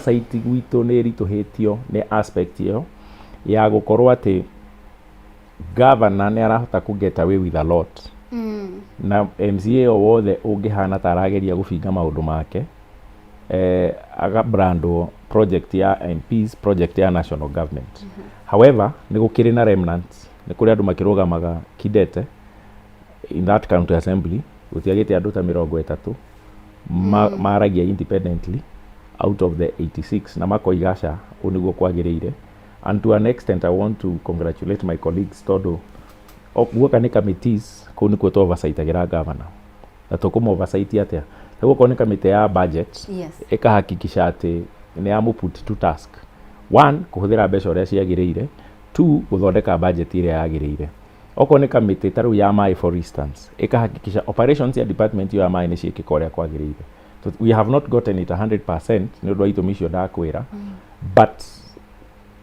Oversight gwitũ nĩ ĩritũhĩtio nĩ aspect ĩyo ya gũkorwo atĩ governor nĩ arahota kũ get away with a lot, na MCA o wothe ũngĩhana ta arageria gũbinga maũndũ make, agabrandwo project ya MPs, project ya national government. However, nĩ gũkĩrĩ na remnants, nĩ kũrĩ andũ makĩrũgamaga kidete in that county assembly. Gũtiagĩte andũ ta 30 maragia independently out of the 86 na makoiga aca, ũũ nĩguo kwagĩrĩire. And to an extent I want to congratulate my colleagues, tondũ guoka nĩ committees, kũu nĩkuo tũ oversight-agĩra governor. Na tũkũmũ oversight atĩa? Rĩu okorwo nĩ committee ya budget, ĩkahakikisha atĩ nĩ ya put to task, one, kũhũthĩra mbeca ũrĩa ciagĩrĩire, two, gũthondeka budget ĩrĩa yagĩrĩire. Okorwo nĩ kamĩtĩ ta rĩu ya maĩ, for instance, ĩkahakikisha operations ya department ĩyo ya maĩ nĩ ciĩkĩka ũrĩa kwagĩrĩire. We have not gotten it 100% nĩ ũndũ wa itũmi icio ndakwĩra, but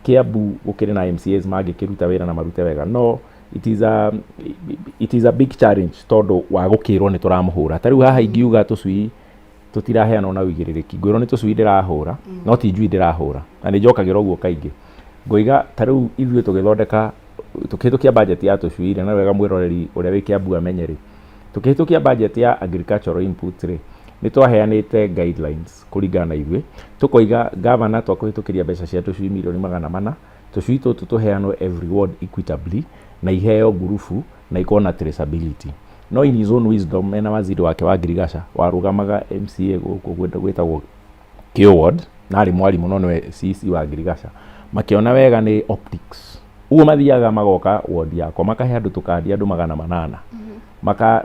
Kiambu gũkĩrĩ na MCAs mangĩkĩruta wĩra na marute wega, no it is a big challenge tondũ wa gũkĩrwo nĩ tũramũhũra. Ta rĩu haha ingiuga tũcui tũtiraheanwo na ũigĩrĩrĩki, ngwĩrwo nĩ tũcui ndĩrahũra, no ti njui ndĩrahũra. Na nĩ njokagĩra ũguo kaingĩ, ngoiga ta rĩu ithuĩ tũgĩthondeka, tũkĩhĩtũkia budget ya tũcui rĩ, na wega mwĩroreri ũrĩa wĩ Kiambu amenye rĩ, tũkĩhĩtũkia budget ya agricultural inputs rĩ, nĩ twaheanĩte guidelines kũringana na ithuĩ, tũkoiga governor twakũhĩtũkĩria mbeca cia tũcui mirioni 400, tũcui tũtũ tũheanwo every ward equitably na iheo ngurubu na ikorwo na traceability. No in his own wisdom, ena waziri wake wa ngirigaca warũgamaga MCA gũkũ gwĩtagwo Kĩũ ward, na arĩ mwarimũ no nĩwe CC wa ngirigaca, makĩona wega nĩ optics ũguo mathiaga magoka ward yakwa, makahe andũ tũkandi, andũ 800,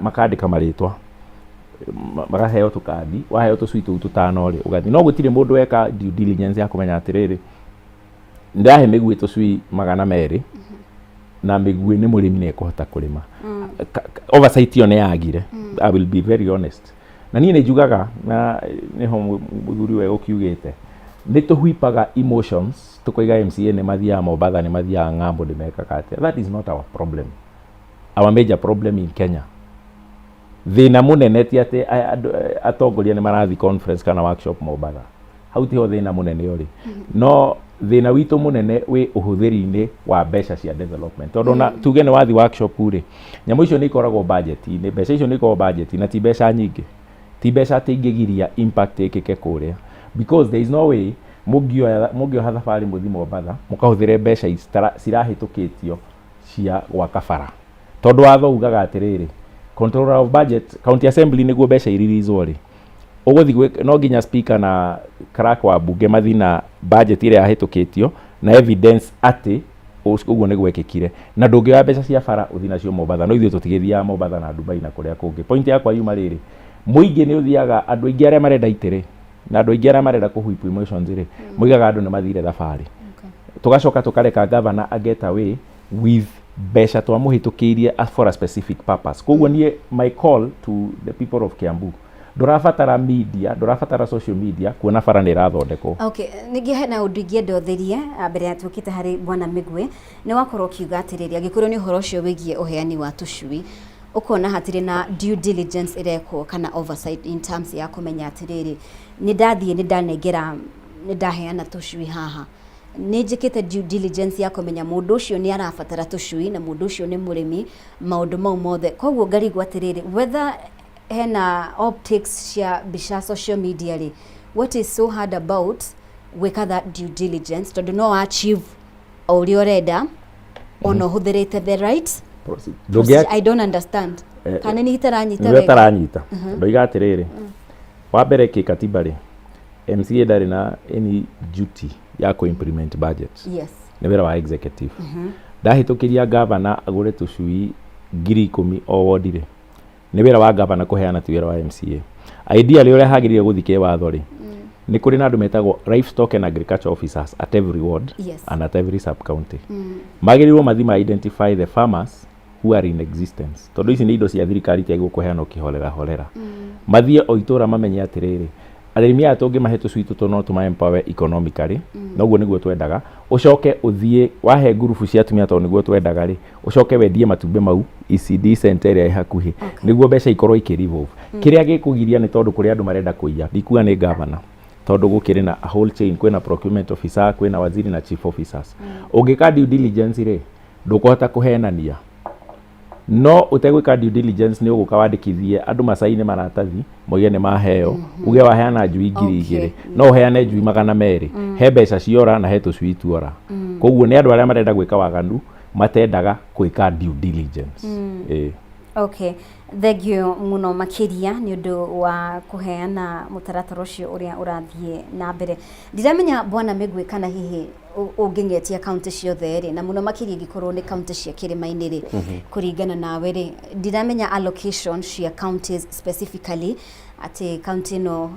makandĩka marĩtwa, makaheo tũkandi. Waheo tũcui tũu tũtano rĩ, ũgathiĩ, no gũtirĩ mũndũ weka due diligence ya kũmenya atĩrĩrĩ, ndahe mĩguĩ tũcui 200 na mĩguĩ nĩ mũrĩmi nĩ ekũhota kũrĩma. Oversight ĩyo nĩ yagire, I will be very honest. Na niĩ nĩ njugaga, na nĩho mũthuri we ũkiugĩte, nĩ tũhwipaga emotions, tũkoiga MCA nĩ mathiaga Mombatha, nĩ mathiaga ng'ambo, nĩ mekaga atĩa. That is not our problem. Our major problem in Kenya, thĩna mũnene ti atĩ atongoria nĩ marathiĩ conference kana workshop Mombatha. Hau tiho thĩna mũnene ũrĩ. No thĩna witũ mũnene wĩ ũhũthĩri-inĩ wa mbeca cia development, tondũ ona tuge nĩ wathi workshop rĩ, nyamũ icio nĩ ikoragwo budget-inĩ, mbeca icio nĩ ikoragwo budget, na ti mbeca nyingĩ, ti mbeca atĩ ingĩgiria impact ĩkĩke kũrĩa, because there is no way mũngĩoha thabarĩ mũthi Mombatha mũkahũthĩre mbeca cirahĩtũkĩtio cia gwaka bara, tondũ watho ugaga atĩrĩrĩ, controller of budget, county assembly, nĩguo mbeca iriricwo rĩ, ũgũthiĩ no nginya speaker na clerk wa bunge mathi na budget ĩrĩa yahĩtũkĩtio na evidence atĩ ũguo nĩ gwekĩkire. Na ndũngĩoya mbeca cia bara ũthiĩ nacio Mombatha. No ithuĩ tũtigĩthiaga Mombatha na Dubai na kũrĩa kũngĩ. Point yakwa yuma rĩrĩ, mũingĩ nĩ ũthiaga, andũ aingĩ arĩa marenda itĩrĩ na andũ aingĩ arĩa marenda kũ emotions rĩ, moigaga andũ nĩ mathire thabarĩ. Tũgacoka tũkareka governor a get away with mbeca twamũhĩtũkĩirie for a specific purpose. Koguo niĩ my call to the people of Kiambu, ndũrabatara media, ndũrabatara social media kuona bara nĩ ĩrathondekwo. Okay, ningĩ hena ũndũ ingĩenda ũtherie mbere ya tũkĩte harĩ bwana Mĩgwe. Nĩ wakorwo ũkiuga atĩrĩrĩ, angĩkorwo nĩ ũhoro ũcio wĩgiĩ ũheani wa tũcui, ũkona hatirĩ na due diligence ĩrekwo kana oversight in terms ya kũmenya atĩrĩrĩ, nĩ ndathiĩ, nĩ ndanengera, nĩ ndaheana tũcui haha, nĩ njĩkĩte due diligence ya kũmenya mũndũ ũcio nĩ arabatara tũcui na mũndũ ũcio nĩ mũrĩmi, maũndũ mau mothe. Koguo ngarigwo atĩrĩrĩ, whether hena optics cia mbica social media rĩ, what is so hard about gwĩka that due diligence? Tondũ no achieve o ũrĩa ũrenda ona ũhũthĩrĩte the right Ndũngĩa I don't understand. Kana nĩ itaranyita nĩwe wega? Taranyita ndoiga atĩrĩrĩ, wa mbere, kĩkatiba rĩ, MCA ndarĩ na any duty ya kũ implement budget. Nĩ wĩra wa executive. Ndahĩtũkĩria gavana agũre tũcui 10,000 o wodi rĩ, nĩ wĩra wa gavana kũheana, ti wĩra wa MCA. Ideally, ũrĩa hagĩrĩire gũthiĩ kĩwatho rĩ, nĩ kũrĩ na andũ metagwo livestock and agriculture officers at every ward and at every sub county. Magĩrĩirwo mathi ma identify the farmers who are in existence, tondũ ici nĩ indo cia thirikari, tiagĩrĩirwo kũheanwo kĩhorera horera. Mathiĩ o itũra mamenye atĩrĩrĩ, arĩmi aya tũngĩmahe tũcui tũtũ no tũma empower economically, noguo nĩguo twendaga. Ũcoke ũthiĩ wahe ngurubu cia atumia, tondũ nĩguo twendaga rĩ, ũcoke wendie matumbĩ mau ECD center ĩrĩa ĩ hakuhĩ, nĩguo mbeca ikorwo ikĩ revolve. Kĩrĩa gĩkũgiria nĩ tondũ kũrĩ andũ marenda kũiya. Ndikuga nĩ gavana, Tondũ gũkĩrĩ na a whole chain, kwĩna procurement officer, kwĩna waziri na chief officers. Ũngĩka due diligence rĩ, ndũkũhota kũhenania. No ũtegwĩka due diligence, nĩ ũgũka wandĩkithie andũ macaine maratathi moige nĩ maheo, uge waheana njui ngiri 2, no ũheane njui 200, he mbeca ciora na he tũcui tuora. Koguo nĩ andũ arĩa marenda gwĩka waganu matendaga gwĩka due diligence. Ĩĩ. Okay, thank you mũno makĩria nĩ ũndũ wa kũheana mũtaratara ũcio ũrĩa ũrathiĩ na mbere. Ndiramenya, Bwana Mĩgwĩ, kana hihi ũngĩng'etia kaunti ciothe rĩ, na mũno makĩria ingĩkorwo nĩ kaunti cia kĩrĩma-inĩ rĩ, kũringana nawe rĩ, ndiramenya allocation cia counties specifically, atĩ kaunti ĩno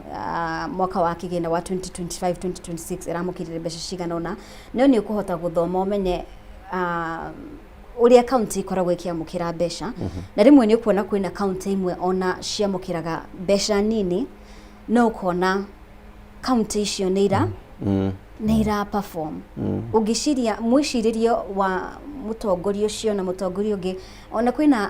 mwaka wa kĩgĩna wa 2025 2026 ĩramũkĩrire mbeca cigana ũna, no nĩ ũkũhota gũthoma ũmenye ũrĩa kaunti ikoragwo ĩkĩamũkĩra mbeca. Na rĩmwe nĩ ũkuona kwĩna kaunti imwe ona ciamũkĩraga mbeca nini, no ũkona kaunti icio nĩ ira perform. Ũngĩciria mwĩcirĩrio wa mũtongoria ũcio na mũtongoria ũngĩ, ona kwĩna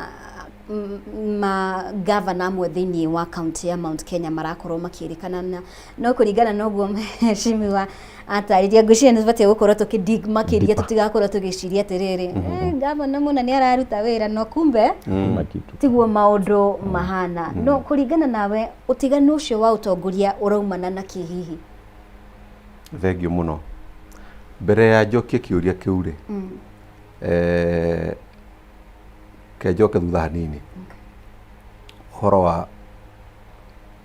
ma gavana amwe thĩinĩ wa kaunti ya Mount Kenya marakorwo makĩrĩkana na no kũringana na ũguo mheshimiwa atarĩria, ngwĩciria nĩ tũbatiĩ gũkorwo tũkĩ dig makĩria, Deeper. tũtigakorwo tũgĩciria atĩrĩrĩ, gavana mũna nĩ araruta wĩra, no kumbe Kuna kitu. Tiguo maũndũ mahana. No kũringana nawe, ũtiganu ũcio wa ũtongoria ũraumana na kĩ hihi? Thengiũ mũno. Mbere ya njokie kĩũria kĩu rĩ, ke njoke thutha hanini ũhoro wa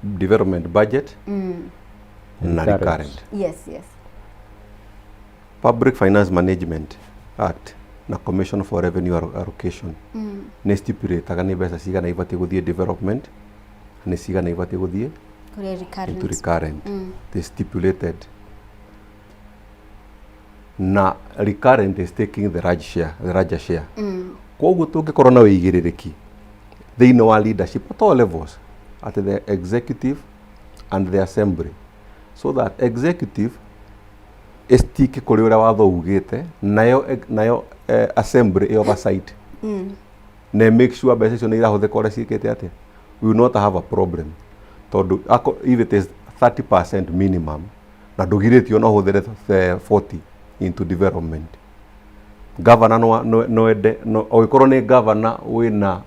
development budget na Recurrent. Recurrent. Public Finance Management Act na Commission for Revenue Allocation nĩ stipulataga nĩ mbeca cigana ibatiĩ gũthiĩ development, nĩ cigana ibatiĩ gũthiĩ kũrĩ into recurrent. Recurrent. They stipulated na recurrent is taking the large share, the larger share. Koguo tũngĩkorwo na wĩigĩrĩrĩki thĩinĩ wa leadership at all levels, at the executive and the assembly, so that executive ĩstick kũrĩ ũrĩa watho ugĩte, nayo assembly ĩ oversight na make sure mbeca icio nĩ irahũthĩka ũrĩa ciĩkĩte atĩa, we will not have a problem, tondũ if it is 30% minimum na ndũgirĩtio no ũhũthĩre 40 into development, governor no ende no ũgĩkorwo nĩ governor wĩna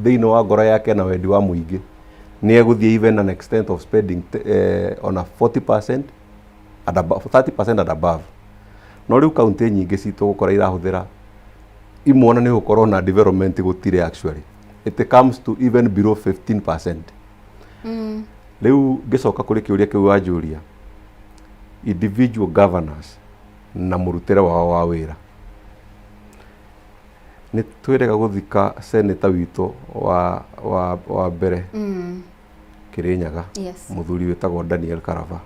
thĩinĩ wa ngoro yake na wendi wa mũingĩ, nĩ egũthiĩ even an extent of spending on a 40% and above, 30% and above. No rĩu kaunti nyingĩ citũ gũkora irahũthĩra imwe ona nĩ gũkorwo na development gũtirĩ. Actually, it comes to even below 15%. Rĩu ngĩcoka kũrĩ kĩũria kĩu wanjũria, individual governors na mũrutĩre wao wa wĩra, nĩ twĩrĩga gũthika senator witũ wa mbere Kĩrĩnyaga, mũthuri wĩtagwo Daniel Karaba.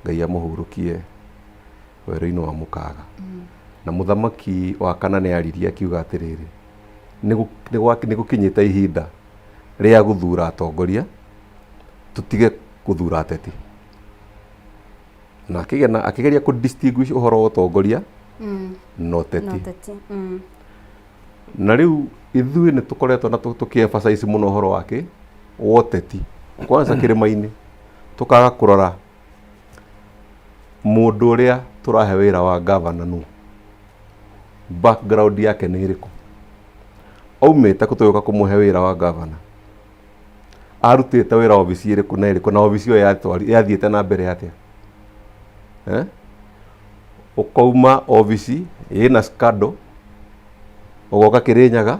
Ngai amũhurũkie werũ-inĩ wa mũkaga. Na mũthamaki wa kana nĩ aririe akiuga atĩrĩrĩ, nĩ gũkinyĩte ihinda rĩa gũthura atongoria, tũtige gũthura ateti. Na akĩgĩa na akĩgeria kũ distinguish ũhoro wa ũtongoria na ũteti. No teti. Na rĩu ithuĩ nĩ tũkoretwo na tũkĩ emphasize mũno ũhoro wake wa ũteti kwanza kĩrĩma-inĩ, tũkaga kũrora mũndũ ũrĩa tũrahe wĩra wa gavana nũ, background yake nĩ ĩrĩkũ, aumĩte kũ, tũgĩũka kũmũhe wĩra wa gavana arutĩte wĩra obici ĩrĩkũ na ĩrĩkũ, na obici ĩyo yathiĩte na mbere atĩa, eh? Ũkauma obici ĩna scandal, ũgoka Kĩrĩnyaga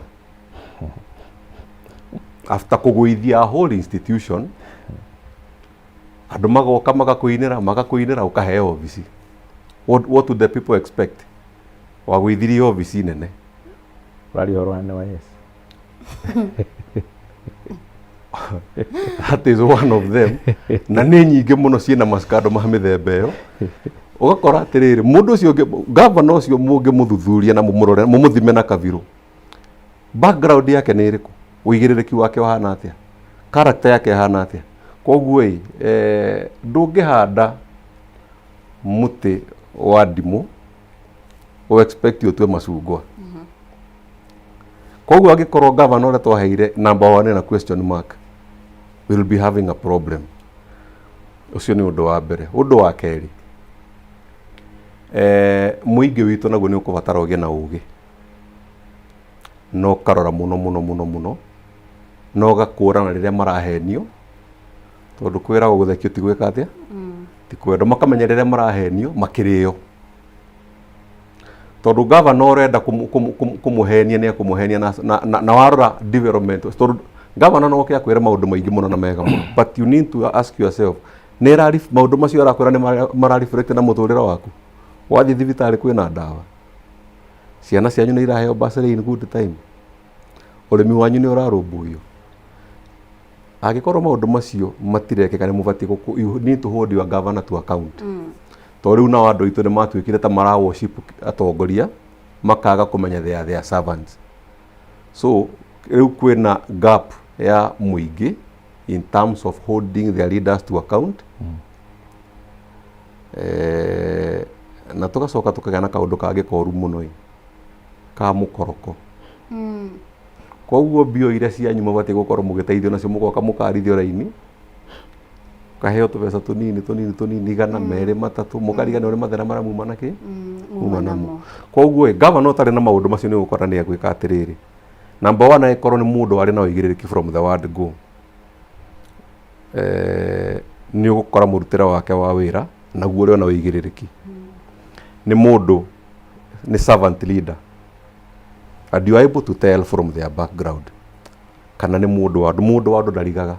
after kũgũithia a whole institution, andũ magoka magakũinĩra magakũinĩra, ũkaheo obici. What do the people expect? Wagũithirie obici nene. Ũraria ũhoro wa NYS? That is one of them, na nĩ nyingĩ mũno ciĩna mascandal ma mĩthemba ĩyo. Ũgakora atĩrĩrĩ, mũndũ ũcio ũngĩ, gavana ũcio, mũngĩmũthuthuria na mũmũrore, mũmũthime na kabirũ, background yake nĩ ĩrĩkũ, ũigĩrĩrĩki wake ũhana atĩa, character yake ĩhana atĩa. Koguo ĩ ndũngĩhanda mũtĩ wa ndimũ ũ expect ũtue macungwa. Koguo angĩkorwo gavana ũrĩa twaheire number one na question mark, we will be having a problem. Ũcio nĩ ũndũ wa mbere. Ũndũ wa kerĩ, mũingĩ witũ naguo nĩ ũkũbatara ũgĩe na ũgĩ na ũkarora mũno mũno mũno mũno na ũgakũrana rĩrĩa marahenio, tondũ kwĩragwo gũthekio ti gwĩka atĩa, ti kwendwo. Makamenya rĩrĩa marahenio makĩrĩo, tondũ gavana ũrenda kũmũhenia nĩ ekũmũhenia na warora development, tondũ gavana no oke akwĩre maũndũ maingĩ mũno na mega mũno, but you need to ask yourself, nĩ maũndũ macio arakwĩra nĩ mara reflect na mũtũrĩre waku? Wathiĩ thibitarĩ kwĩna ndawa? Ciana cianyu nĩ iraheo bursary in good time? Ũrĩmi wanyu nĩ ũrarũmbũiyo? Angĩkorwo maũndũ macio matirekĩka, nĩ mũbatiĩ you need to hold your governor to account. Tondũ rĩu nao andũ aitũ nĩ matuĩkire ta mara worship atongoria, makaga kũmenya they are their servants. So rĩu kwĩna gap ya mũingĩ in terms of holding their leaders to account. Na tũgacoka tũkagĩa na kaũndũ kangĩ koru mũno ĩ, ka mũkoroko. Koguo mbio iria cianyu mabatiĩ gũkorwo mũgĩteithio nacio, mũgoka mũkarithio raini, kaheo tũbeca tũnini tũnini tũnini, 100, 2, 3, mũkariganĩrwo nĩ mathĩna marĩa muma nakĩ muma namo. Koguo ĩ, gavana ũtarĩ na maũndũ macio nĩ ũgũkora nĩ egwĩka atĩrĩrĩ, number one, angĩkorwo nĩ mũndũ warĩ na ũigĩrĩrĩki from the word go, nĩ ũgũkora mũrutĩre wake wa wĩra naguo ũrĩ ona ũigĩrĩrĩki, nĩ mũndũ nĩ servant leader, and you are able to tell from their background kana nĩ mũndũ wa andũ. Mũndũ wa andũ ndarigaga,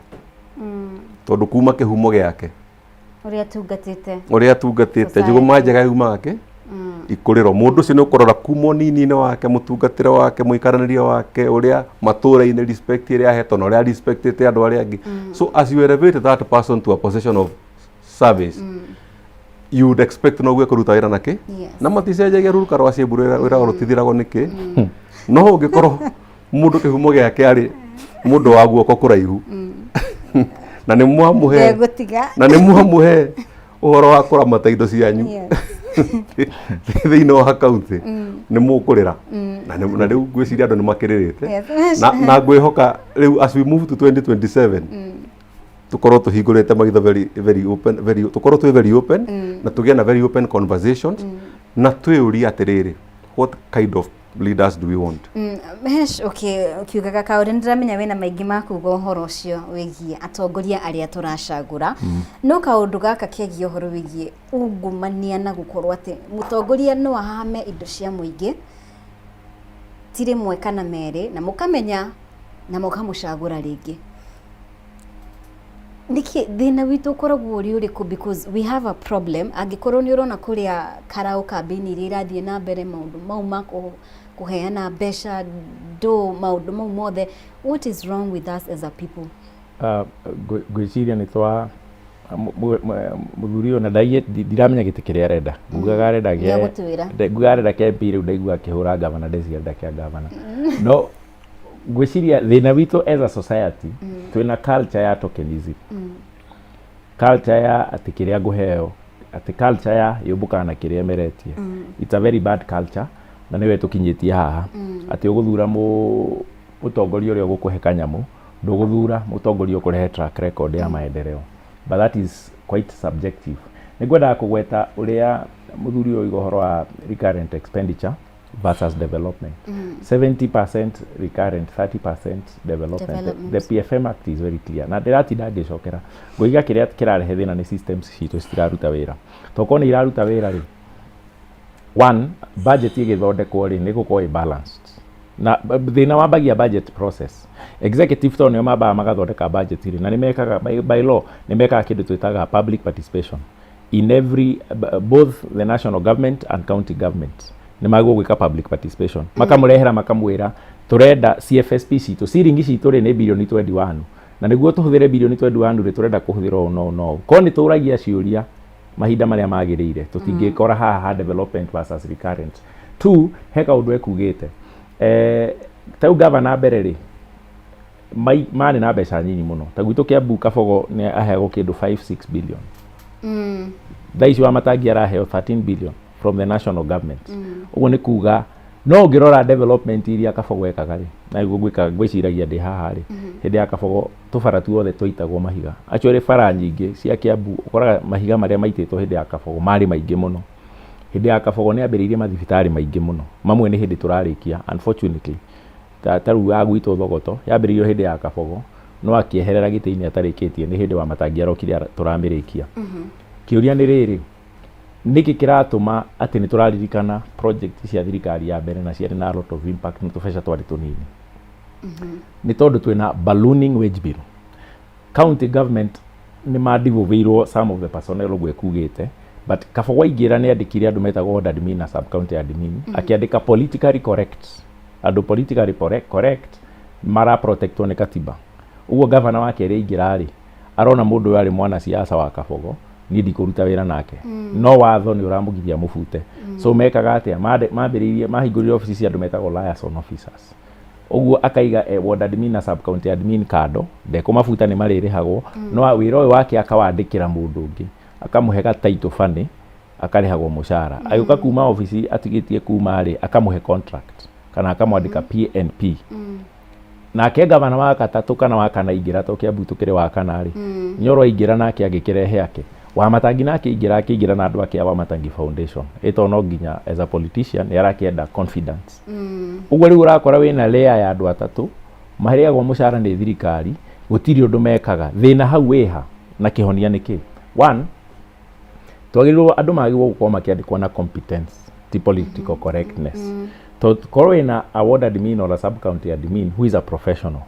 tondũ kuma kĩhumo gĩake, ũrĩa atungatĩte, ũrĩa atungatĩte. Society. Njũgũma njega yumaga kĩ ikũrĩro. Mũndũ ũcio nĩ ũkũrora kuma ũnini-inĩ wake, mũtungatĩre wake, mũikaranĩrie wake, ũrĩa matũũra-inĩ, respect ĩrĩa ahetwo na ũrĩa respectĩte andũ arĩa angĩ. So as you elevate that person to a position of service, you would expect noguo ekũruta wĩra na kĩ. Na maticenjagia ruruka rwa ciĩmbu, wĩra wĩra rũtithiragwo nĩkĩ. No ũngĩkorwo mũndũ kĩhumo gĩake arĩ mũndũ wa guoko kũraihu na nĩ mwamũhe ndegũtiga na nĩ mwamũhe ũhoro wa kũramata indo cianyu thĩinĩ wa kaunti, nĩ mũkũrĩra. Na rĩu ngwĩciria andũ nĩ makĩrĩrĩte. Na ngwĩhoka rĩu as we move to 2027, tukorwo tũhingũrĩte maitho, very very open, very tukorwo twĩ very open, na tũgĩe na very open conversations, na twĩũrie atĩrĩrĩ, what kind of leaders do we want? Hesh, okay, ũkiugaga kaũndũ nĩ ndĩramenya wĩna maingĩ ma kuga ũhoro ũcio wĩgiĩ atongoria arĩa tũracagũra, no kaũndũ gaka kegiĩ ũhoro wĩgiĩ ungumania na gũkorwo atĩ mũtongoria no ahame indo cia mũingĩ ti rĩmwe kana merĩ, na mũkamenya na mũkamũcagũra rĩngĩ, nĩkĩ thĩna witũ ũkoragwo ũrĩ ũrĩkũ? Because we have a problem. Angĩkorwo nĩ ũrona kũrĩa karau kambĩini iria irathiĩ na mbere, maũndũ mau ma kũheana mbeca ndũ, maũndũ mau mothe, what is wrong with us as a people? Ngwĩciria nĩ twa mũthuri ũyũ na ndiramenya gĩtĩ kĩrĩa arenda, ngugaga arenda Nĩ agũtwĩra. Ngugaga arenda kĩa MP. Rĩu ndaigua akĩhũra gavana, ndeciria arenda kĩa gavana. No ngwĩciria thĩna witũ as a society, twĩna culture ya tokenism, culture ya atĩ kĩrĩa ngũheo, atĩ culture ya yũmbũkaga na kĩrĩa ĩmeretie. It's a very bad culture, na nĩwe tũkinyĩtie haha atĩ ũgũthura mũtongoria ũrĩa ũgũkũhe kanyamũ, ndũgũthura mũtongoria ũkũrehe track record ya maendeleo. But that is quite subjective. Nĩ ngwendaga kũgweta ũrĩa mũthuri ũyũ oiga ũhoro wa recurrent expenditure versus development, 70% recurrent, 30% development. Development. The PFM Act is very clear, na ndĩratinda ngĩcokera ngoiga kĩrĩa kĩrarehe thĩna nĩ systems citũ citiraruta wĩra. Tokorwo nĩ iraruta wĩra rĩ, one, budget ĩgĩthondekwo rĩ, nĩ gũkorwo ĩ balanced. Na thĩna wambagia budget process. Executive to nĩo mambaga magathondeka budget rĩ, na nĩ mekaga by law nĩ mekaga kĩndũ twĩtaga public participation in every both the national government and county government. Nĩ magwo gwĩka public participation, makamũrehera, makamwĩra tũrenda CFSP citũ, ciringi citũ rĩ, nĩ birioni 21, na nĩguo tũhũthĩre birioni 21 rĩ, tũrenda kũhũthĩra ũũ na ũũ na ũũ. Korwo nĩ tũragia ciũria mahinda marĩa magĩrĩire, tũtingĩkora haha ha development versus recurrent. Two, he kaũndũ ekugĩte, ta rĩu gavana mbere rĩ, marĩ na mbeca nyinyi mũno. Ta gwitũ Kiambu, Kabogo nĩ aheagwo kĩndũ 5 6 billion. Thaa ici wa Matangi araheo 13 billion from the national government. Ũguo nĩ kuga No ũngĩrora development iria Kabogo ekaga rĩ, na nĩguo ngwĩkaga, ngwĩciragia ndĩ haha rĩ, hĩndĩ ya Kabogo tũbara tuothe twaitagwo mahiga. Actually bara nyingĩ cia Kiambu ũkoraga mahiga marĩa maitĩtwo hĩndĩ ya Kabogo marĩ maingĩ mũno. Hĩndĩ ya Kabogo nĩ ambĩrĩirie mathibitarĩ maingĩ mũno, mamwe nĩ hĩndĩ tũrarĩkia unfortunately. Ta rĩu ya gwitũ Thogoto yambĩrĩirio hĩndĩ ya Kabogo, no akĩeherera gĩtĩ-inĩ atarĩkĩtie, nĩ hĩndĩ Wamatangi arokire tũramĩrĩkia. Kĩũria nĩ rĩrĩ, nĩkĩ kĩratũma atĩ nĩ tũraririkana project cia thirikari ya mbere na ciarĩ na a lot of impact na tũbeca twarĩ tũnini? Nĩ tondũ twĩna ballooning wage bill. County government nĩ madevolveirwo some of the personnel ũguo ĩkugĩte, but Kabogo aingĩra nĩ andĩkire andũ metagwo ward admin na sub county admin, akĩandĩka politically correct andũ, politically correct mara protectwo nĩ katiba. Ũguo gavana wa kerĩ aingĩra rĩ, arona mũndũ ũyũ arĩ mwanasiasa wa Kabogo, niĩ ndikũruta wĩra nake, no watho nĩ ũramũgiria mũbute. So mekaga atĩa? Mambĩrĩirie mahingũrire obici cia andũ metagwo liaison officers. Ũguo akaiga ward admin na sub county admin kando, ndekũmabuta, nĩ marĩrĩhagwo, no wĩra ũyũ wake akawandĩkĩra mũndũ ũngĩ, akamũhe ga title funny, akarĩhagwo mũcara. Agĩũka kuma obici atigĩtie kuma rĩ, akamũhe contract kana akamwandĩka PNP. Nake gavana wa gatatũ kana wa kana aingĩra, to Kiambu tũkĩrĩ wa kana rĩ, Nyoro aingĩra nake agĩkĩrehe ake. Wamatangi nake aingĩra, akĩingĩra na andũ ake a Wamatangi Foundation, ĩto no nginya as a politician nĩ arakĩenda confidence. Ũguo rĩu ũrakora wĩna layer ya andũ atatũ marĩagwo mũcara nĩ thirikari, gũtirĩ ũndũ mekaga. Thĩna hau wĩha na kĩhonia nĩ kĩ? One, twagĩrĩirwo andũ magĩrĩirwo gũkorwo makĩandĩkwo na competence, ti political correctness. To korwo wĩna a ward admin or a sub county admin who is a professional,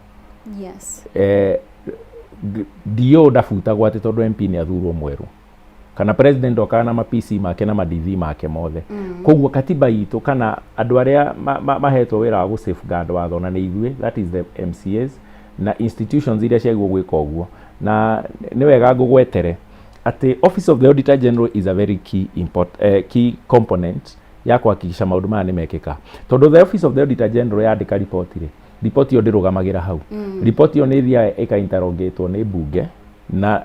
DO ndabutagwo atĩ tondũ MP nĩ athurwo mwerũ kana president okaga na ma PC make na ma DV make mothe. Koguo katiba itũ kana andũ arĩa mahetwo wĩra wa gũ safeguard watho na nĩ ithuĩ, that is the MCAs na institutions iria ciagĩrĩirwo gwĩka ũguo. Na nĩ wega ngũgwetere atĩ Office of the Auditor General is a very key component ya kuhakikisha maũndũ maya nĩ mekĩka, tondũ the Office of the Auditor General yandĩka riboti rĩ, riboti ĩyo ndĩrũgamagĩra hau. Riboti ĩyo nĩ ĩthiaga ĩka-interrogatwo nĩ mbunge, na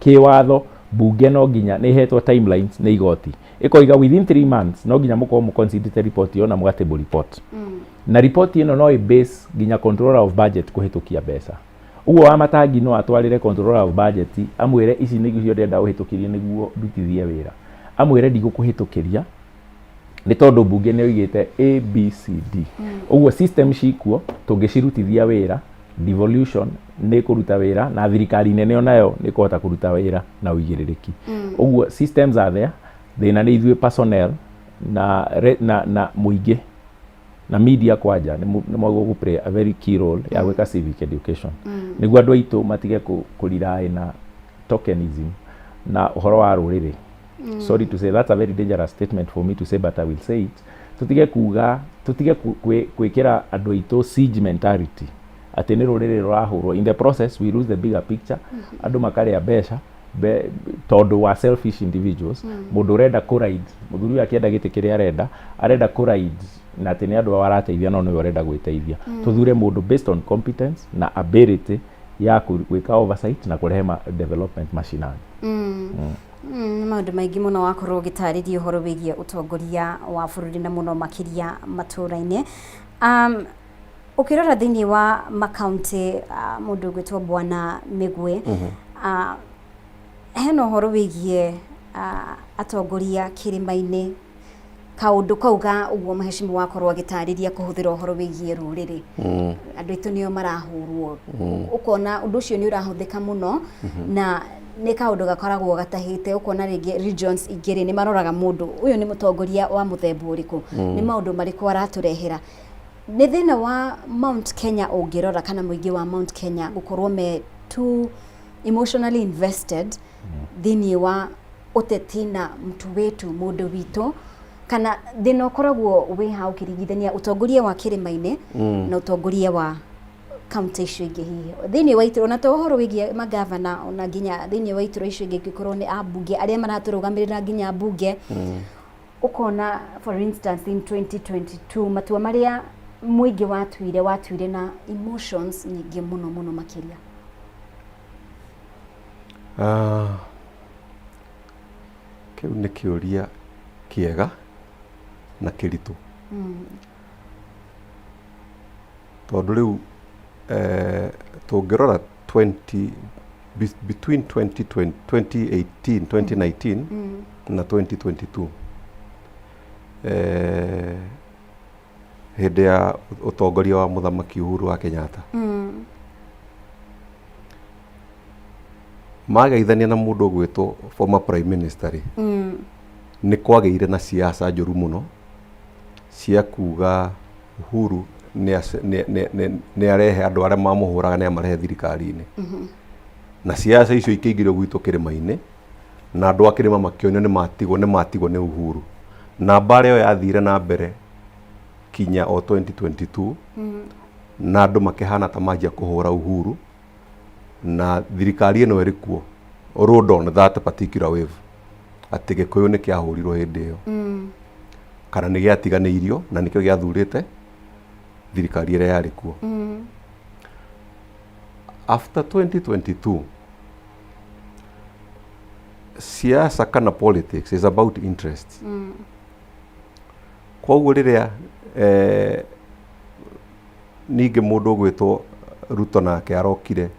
kĩwatho mbunge no nginya nĩ ĩhetwo timelines nĩ igoti, ĩkoiga within 3 months no nginya mũkorwo mũconsiderĩte report ĩyo na mũgatable report. Na report ĩno no ĩ-base nginya controller of budget kũhĩtũkia mbeca. Ũguo Wamatangi no atwarĩre controller of budget, amwĩre ici nĩcio ndĩrenda ũhĩtũkĩrie nĩguo ndutithie wĩra, amwĩre ndigũkũhĩtũkĩria nĩ tondũ mbunge nĩ oigĩte A B C D. Ũguo system cikuo tũngĩcirutithia wĩra, devolution nĩ kũruta wĩra na thirikari nene onayo nĩ kũhota kũruta wĩra na ũigĩrĩrĩki. Ũguo systems are there, thĩna nĩ ithuĩ personnel na mũingĩ na media kwanja nĩ mwagĩrĩirwo gũ play a very key role ya gwĩka civic education nĩguo andũ aitũ matige kũ rely na tokenism na ũhoro wa rũrĩrĩ. Sorry to say, that's a very dangerous statement for me to say, but I will say it. Tutige kuga, tutige gwĩkĩra andũ aitũ siege mentality atĩ nĩ rũrĩrĩ rũrahũrwo. In the process we lose the bigger picture. Andũ makarĩa mbeca tondũ wa selfish individuals, mũndũ ũrenda kũ ride, mũthuri ũyũ akĩenda gĩtĩ kĩrĩa arenda, arenda kũ ride na atĩ nĩ andũ ao arateithia, no nĩwe ũrenda gwĩteithia. Tũthure mũndũ based on competence na ability ya gwĩka oversight na kũrehe development mashinani. Nĩ maũndũ maingĩ mũno wakorwo ũgĩtarĩria ũhoro wĩgiĩ ũtongoria wa bũrũri na mũno makĩria matũũra-inĩ. Ũkĩrora thĩinĩ wa makaunti, mũndũ ũgwĩtwo Bwana Mĩgwe, hena ũhoro wĩgiĩ atongoria kĩrĩma-inĩ, kaũndũ kau ga ũguo mheshimiwa wakorwo agĩtarĩria kũhũthĩra ũhoro wĩgiĩ rũrĩrĩ, andũ aitũ nĩo marahũrwo. Ũkona ũndũ ũcio nĩ ũrahũthĩka mũno na nĩ kaũndũ gakoragwo gatahĩte. Ũkona rĩngĩ regions ingĩ rĩ, nĩ maroraga mũndũ ũyũ nĩ mũtongoria wa mũthemba ũrĩkũ, nĩ maũndũ marĩkũ aratũrehera. Nĩ thĩna wa Mount Kenya ũngĩrora kana mũingĩ wa Mount Kenya gũkorwo me too emotionally invested thĩinĩ wa ũteti na mtu wetu, mũndũ witũ, kana thĩna ũkoragwo wĩ ha ũkĩringithania ũtongoria wa kĩrĩma-inĩ na ũtongoria wa kaunti icio ingĩ, hihi thĩinĩ wa itũra, ona to ũhoro wĩgiĩ magavana, ona nginya thĩinĩ wa itũra icio ingĩ, ingĩkorwo nĩ ambunge arĩa maratũrũgamĩrĩra nginya mbunge? Ũkona for instance in 2022 matua marĩa mũingĩ watuire, watuire na emotions nyingĩ mũno mũno makĩria. Ah, kĩu nĩ kĩũria kĩega na kĩritũ. Tondũ rĩu tũngĩrora 20 between 2020, 2018 2019 na 2022, hĩndĩ ya ũtongoria wa Mũthamaki Uhuru wa Kenyatta, mageithania na mũndũ ũgwĩtwo former prime minister rĩ, nĩ kwagĩire na siasa njũru mũno cia kuga Uhuru nĩ arehe andũ arĩa mamũhũraga, nĩ amarehe thirikari-inĩ. Na siasa icio ikĩingĩrio gwitũ kĩrĩma-inĩ, na andũ a kĩrĩma makĩonio nĩ matigwo nĩ Uhuru. Na mbara ĩyo yathire na mbere kinya o 2022, na andũ makĩhana ta manjia kũhũra Uhuru, na thirikari ĩno ĩrĩ kuo rode on that particular wave atĩ Gĩkũyũ nĩ kĩahũrirwo hĩndĩ ĩyo kana nĩ gĩatiganĩirio, na nĩkĩo gĩathurĩte thirikari ĩrĩa yarĩ kuo. After 2022, siasa kana politics is about interest. Koguo rĩrĩa ningĩ mũndũ ũgwĩtwo Ruto nake arokire,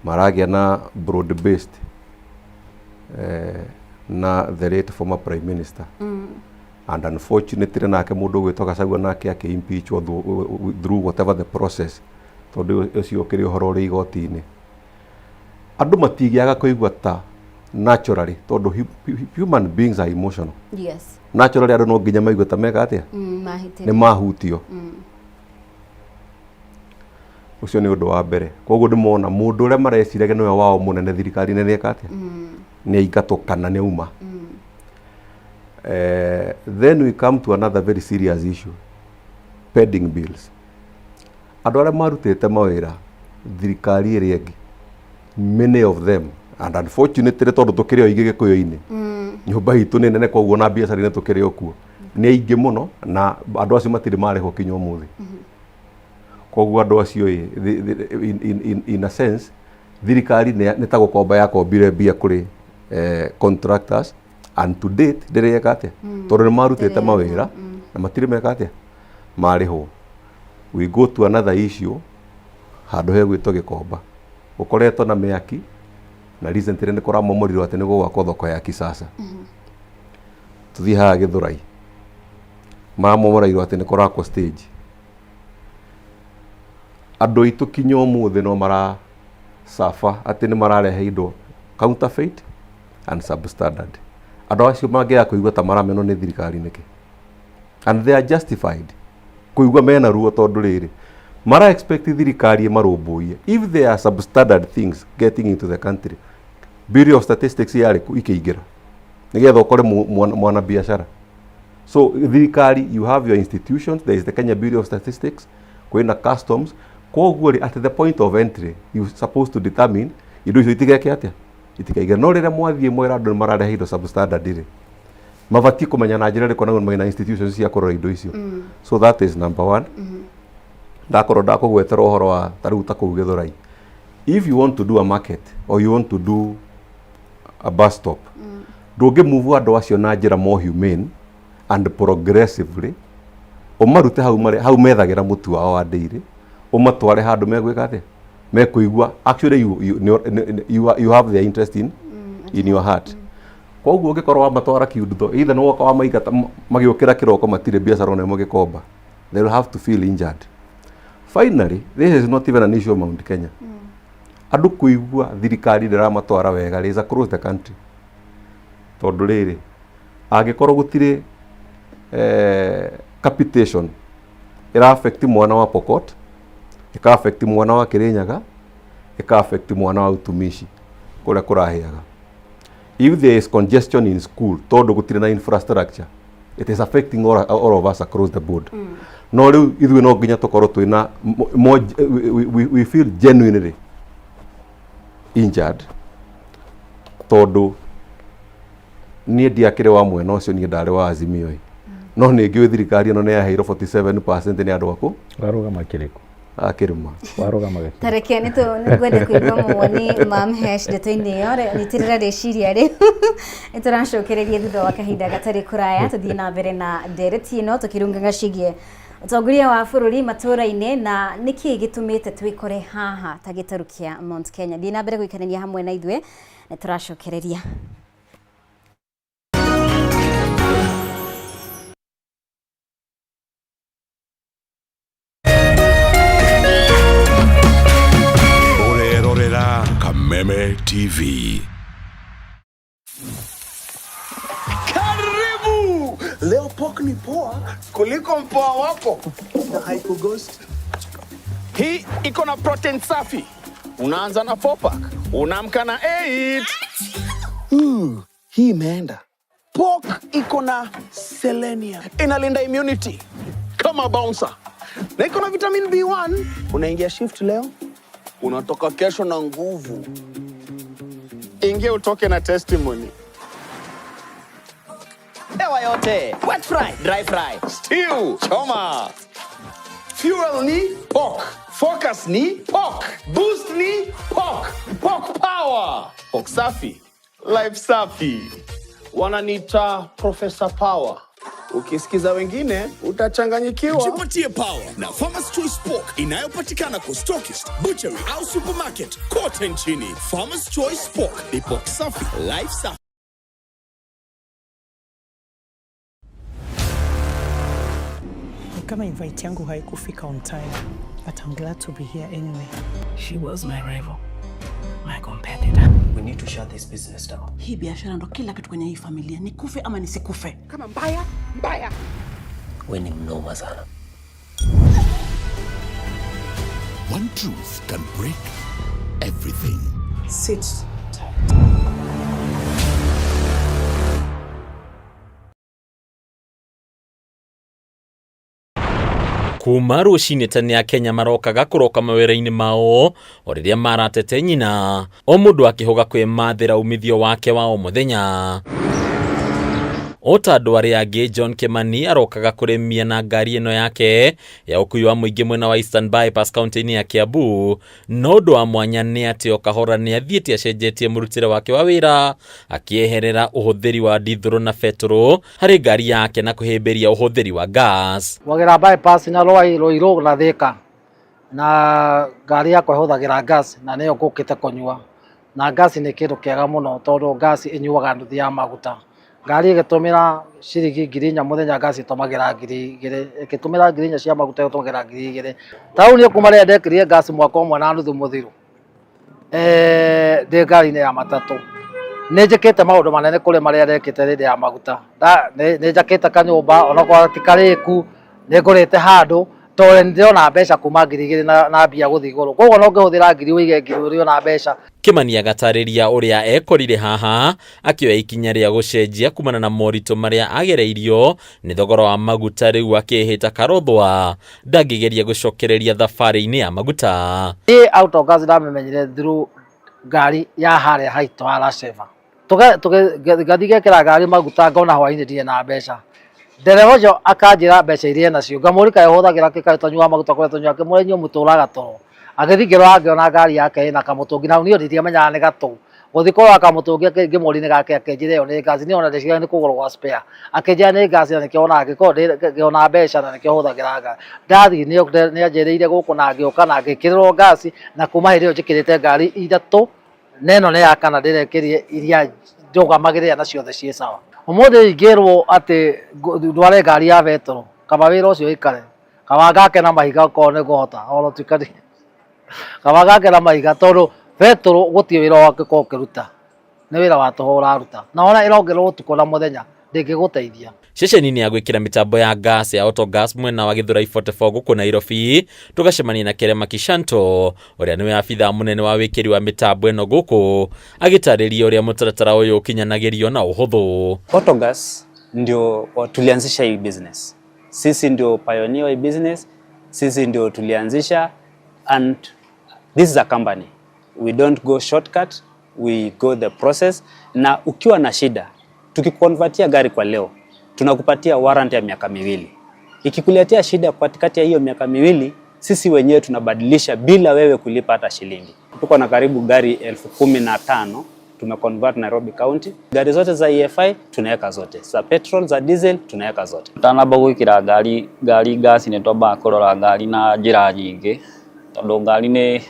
maragĩa na broad based na the late former prime minister, and unfortunately nake mũndũ ũgwĩtwo Gachagua nake akĩ impeachwo through whatever the process, tondũ ũcio ũkĩrĩ ũhoro ũrĩ igoti-inĩ. Andũ matingĩaga kũigua ta naturally, tondũ human beings are emotional. Naturally andũ no nginya maigue ta meka atĩa, mahĩtĩrio. Nĩ mahutio. Ũcio nĩ ũndũ wa mbere. Koguo nĩ mona mũndũ ũrĩa mareciragia nĩwe wao mũnene thirikari-inĩ nĩ eka atĩa, nĩ aingatwo kana nĩ auma. Then we come to another very serious issue, pending bills. Andũ arĩa marutĩte mawĩra thirikari ĩrĩa ĩngĩ, many of them, and unfortunately tondũ tũkĩrĩ o aingĩ Gĩkũyũ-inĩ, nyũmba itũ nĩ nene, koguo na biacara-inĩ tũkĩrĩ o kuo nĩ aingĩ mũno, na andũ acio matirĩ marĩhwo kinya ũmũthĩ. Koguo andũ acio ĩ, in a sense thirikari nĩ ta gũkomba yakombire mbia kũrĩ contractors, and to date ndĩrĩ yeka atĩa, tondũ nĩ marutĩte Ndĩrĩ mawĩra na matirĩ meka atĩa, marĩhwo. We go to another issue. Handũ hegwĩtwo Gĩkomba gũkoretwo na mĩaki, na recently nĩ kũramomorirwo atĩ nĩ gũgwakwo thoko ya kisasa. Tũthiĩ haha Gĩthũrai, maramomoreirwo atĩ nĩ kũrakwo stage. Andũ aitũ kinya ũmũthĩ no mara suffer atĩ nĩ mararehe indo counterfeit and substandard. Andũ acio mangĩaga kũigua ta maramenwo nĩ thirikari nĩkĩ? And they are justified kũigua mena ruo, tondũ rĩrĩ, mara expect thirikari ĩmarũmbũiye. If there are substandard things getting into the country, Bureau of Statistics yarĩ kũ ikĩingĩra nĩgetha ũkore mwana biacara? So thirikari, you have your institutions. There is the Kenya Bureau of Statistics, kwĩna customs. Koguo rĩ, at the point of entry you supposed to determine indo icio itigeke atĩa, itikaingĩra. No rĩrĩa mwathiĩ mwera andũ nĩ mararehe indo substandard rĩ, mabatiĩ kũmenya na njĩra ĩrĩkũ na mena institutions cia kũrora indo icio. So that is number one. Ndakorwo ndakũgwetera ũhoro wa ta rĩu ta kũu Gĩthũrai, if you want to do a market or you want to do a bus stop, ndũngĩ move andũ acio na njĩra more humane and progressively, ũmarute hau marĩ hau methagĩra mũtu wao wa ndĩirĩ, ũmatware handũ megwĩka atĩa, mekũigua actually you have their interest in your heart. Koguo ũngĩkorwo wamatwara kiundutho, either nĩ woka wamaingata, magĩũkĩra kĩroko matirĩ biacara ona ĩmwe Gĩkomba, they will have to feel injured. Finally, this is not even an issue of Mount Kenya. Andũ kũigua thirikari ndĩramatwara wega is across the country, tondũ rĩrĩ, angĩkorwo gũtirĩ capitation ĩra affect mwana wa Pokot, ĩka affect mwana wa Kirinyaga, ĩka affect mwana wa Utumishi kũrĩa kũrahĩaga. If there is congestion in school tondũ gũtirĩ na infrastructure, it is affecting all of us across the board. No rĩu ithuĩ no nginya tũkorwo twĩna more, we feel genuinely injured, tondũ niĩ ndiakĩrĩ wa mwena ũcio, niĩ ndarĩ wa Azimio ĩ, no nĩ ngĩũĩ thirikari ĩno nĩ yaheirwo 47% nĩ andũ aku Warũgama kĩrĩkũ? A kĩrĩma. Warũgama gĩkĩrĩkũ? Tareke nĩ ngwenda kũigua mawoni ma Mhesh ndeto-inĩ ĩyo. Nyitĩrĩra rĩciria rĩu, nĩ tũracokereria thutha wa kahinda gatarĩ kũraya, tũthiĩ na mbere na ndereti ĩno tũkĩrungaga ciĩgiĩ Ũtongoria wa bũrũri matũũra-inĩ na nĩkĩ gĩtũmĩte twĩkore haha ta gĩtarũ kĩa Mount Kenya. Thiĩ na mbere gũikarania hamwe na ithuĩ, nĩ tũracokereria. Ũrerorera Kameme TV. Karibu! Leo pork ni poa kuliko mpoa wako na haikughost. Hii iko na protein safi. Unaanza na 4 pack, unaamka na 8. Hii imeenda. Pork iko na selenium, inalinda immunity kama bouncer, na iko na vitamin B1. Unaingia shift leo, unatoka kesho na nguvu. Ingia utoke na testimony. Hewa yote. Wet fry, dry fry, stew, choma. Fuel ni pork. Focus ni pork. Boost ni pork. Pork power. Pork safi. Life safi. Wananiita Professor Power. Ukisikiza wengine utachanganyikiwa. Jipatie power na Farmer's Choice Pork inayopatikana kwa stockist, butchery au supermarket kote nchini. Farmer's Choice Pork ni pork safi, life safi. Ni kama invite yangu haikufika on time, but I'm glad to be here anyway. She was my rival, my competitor. We need to shut this business down. Hii biashara ndo kila kitu kwenye hii familia, nikufe ama nisikufe. Kama mbaya, mbaya. We ni mnoma sana. One truth can break everything. Sit tight. Kuma rũcinĩ tene Akenya marokaga kũroka mawĩra-inĩ mao o rĩrĩa maratete nyina, o mũndũ akĩhũga kwĩmathĩra umithio wake wa o mũthenya. O ta andũ arĩa angĩ, John Kimani arokaga kũrĩmia na ngari ĩno yake ya ũkui wa mũingĩ mwena wa Eastern Bypass kaunti-inĩ ya Kiambu. No ũndũ wa mwanya nĩ atĩ o kahora nĩ athiĩte acenjetie mũrutĩre wake wa wĩra, akĩeherera ũhũthĩri wa ndithũrũ na betũrũ harĩ ngari yake na kũhĩmbĩria ũhũthĩri wa gas. Wagera bypass na Rwai Ruiru na Thika na ngari yakwa ĩhũthagĩra gas na nĩyo ngũkĩte kũnyua, na gas nĩ kĩndũ kĩega mũno tondũ gas ĩnyuaga nuthu ya maguta. Ngari ĩgĩtũmĩra ciringi 4,000 mũthenya, gas ĩtũmagĩra 2,000, ĩgĩtũmĩra 4,000 cia maguta ĩtũmagĩra 2,000. Ta rĩu niĩ kuma rĩrĩa ndekĩrire gas mwaka ũmwe na nuthu mũthiru, ndĩ ngari-inĩ ya matatũ, nĩ njĩkĩte maũndũ manene kũrĩ marĩa ndekĩte rĩrĩa ya maguta. Nĩ njakĩte kanyũmba onokorwo ti karĩku, nĩ ngũrĩte handũ tondũ nĩ ndĩrona mbeca kuma 2,000 na mbia gũthiĩ igũrũ, koguo no ngĩhũthĩra 1,000 ũige 1,000 ũrĩona mbeca. Kimani agatarĩria ũrĩa ekorire haha akĩoya ikinya rĩa gũcenjia kumana na moritũ marĩa agereirio nĩ thogora wa maguta, rĩu akĩhĩta karothwa ndangĩgeria gũcokereria thabarĩ-inĩ ya maguta. Niĩ autogas ndamĩmenyire through ngari ya harĩa haitũ ha Lasheva. Ngathiĩ ngekĩra ngari maguta ngona hwainĩ ndirĩ na mbeca. Ndereba ũcio akanjĩra mbeca iria enacio, ngamũria kaĩ ũhũthagĩra kĩ, kaĩ ũtanyuaga maguta kũrĩa tũnyuaga, ngĩmũria inyuĩ mũtũraga toro. Agĩthiĩ ngĩrora ngĩona ngari yake ĩna kamũtũngi, na niĩ ndiamenyaga nĩ gatũ. Gũthiĩ kũrora kamũtũngi ngĩmũria nĩ gake, akĩnjĩra ĩyo nĩ gas, niĩ ona ndeciria nĩ kũgũrũ gwa spare. Akĩnjĩra nĩ gas na nĩkĩo onaga angĩkorwo ngĩona mbeca na nĩkĩo hũthagĩra ngari. Ndathiĩ nĩ anjĩrĩire gũkũ na ngĩũka na ngĩkĩrĩrwo gas, na kuma hĩndĩ ĩyo njĩkĩrĩte ngari ithatũ, na ĩno nĩ ya kana ndĩrekĩrire iria ndũgamagĩrĩra na ciothe ciĩ sawa. Ũmũthĩ ingĩrwo atĩ ndware ngari ya betũrũ, kaba wĩra ũcio ũikare, kaba ngake na mahiga okorwo nĩ ngũhota, ona tuĩka nĩ kaba ngake na mahiga, tondũ betũrũ gũtirĩ wĩra wangĩkorwo ũkĩruta, nĩ wĩra wa tũhũ ũraruta, na ona ĩrongererwo ũtukũ na mũthenya ndĩngĩgũteithia. Ceceni-inĩ ya gwĩkĩra mĩtambo ya gas ya Autogas mwena wa Githurai 44 gũkũ Nairobi, tũgacemania na Kerema Kishanto ũrĩa nĩwe abithaa mũnene wa wĩkĩri wa mĩtambo ĩno gũkũ, agĩtarĩria ũrĩa mũtaratara ũyũ ũkinyanagĩrio na ũhũthũ. Autogas ndio tulianzisha hii business. Sisi ndio pioneer wa hii business, sisi ndio tulianzisha, and this is a company. We don't go shortcut, we go the process. Na ukiwa na shida, tukikonvertia gari kwa leo, tunakupatia warranty ya miaka 2. Ikikuletea shida katikati ya hiyo miaka 2, sisi wenyewe tunabadilisha bila wewe kulipa hata shilingi. Tuko na karibu gari 15,000 Tumeconvert Nairobi County. Gari zote za EFI tunaweka zote, za petrol, za diesel tunaweka zote. Tanamba gwikira ngari ngari ngasi nĩ twambaga kũrora ngari na njĩra nyingĩ tondũ ngari nĩ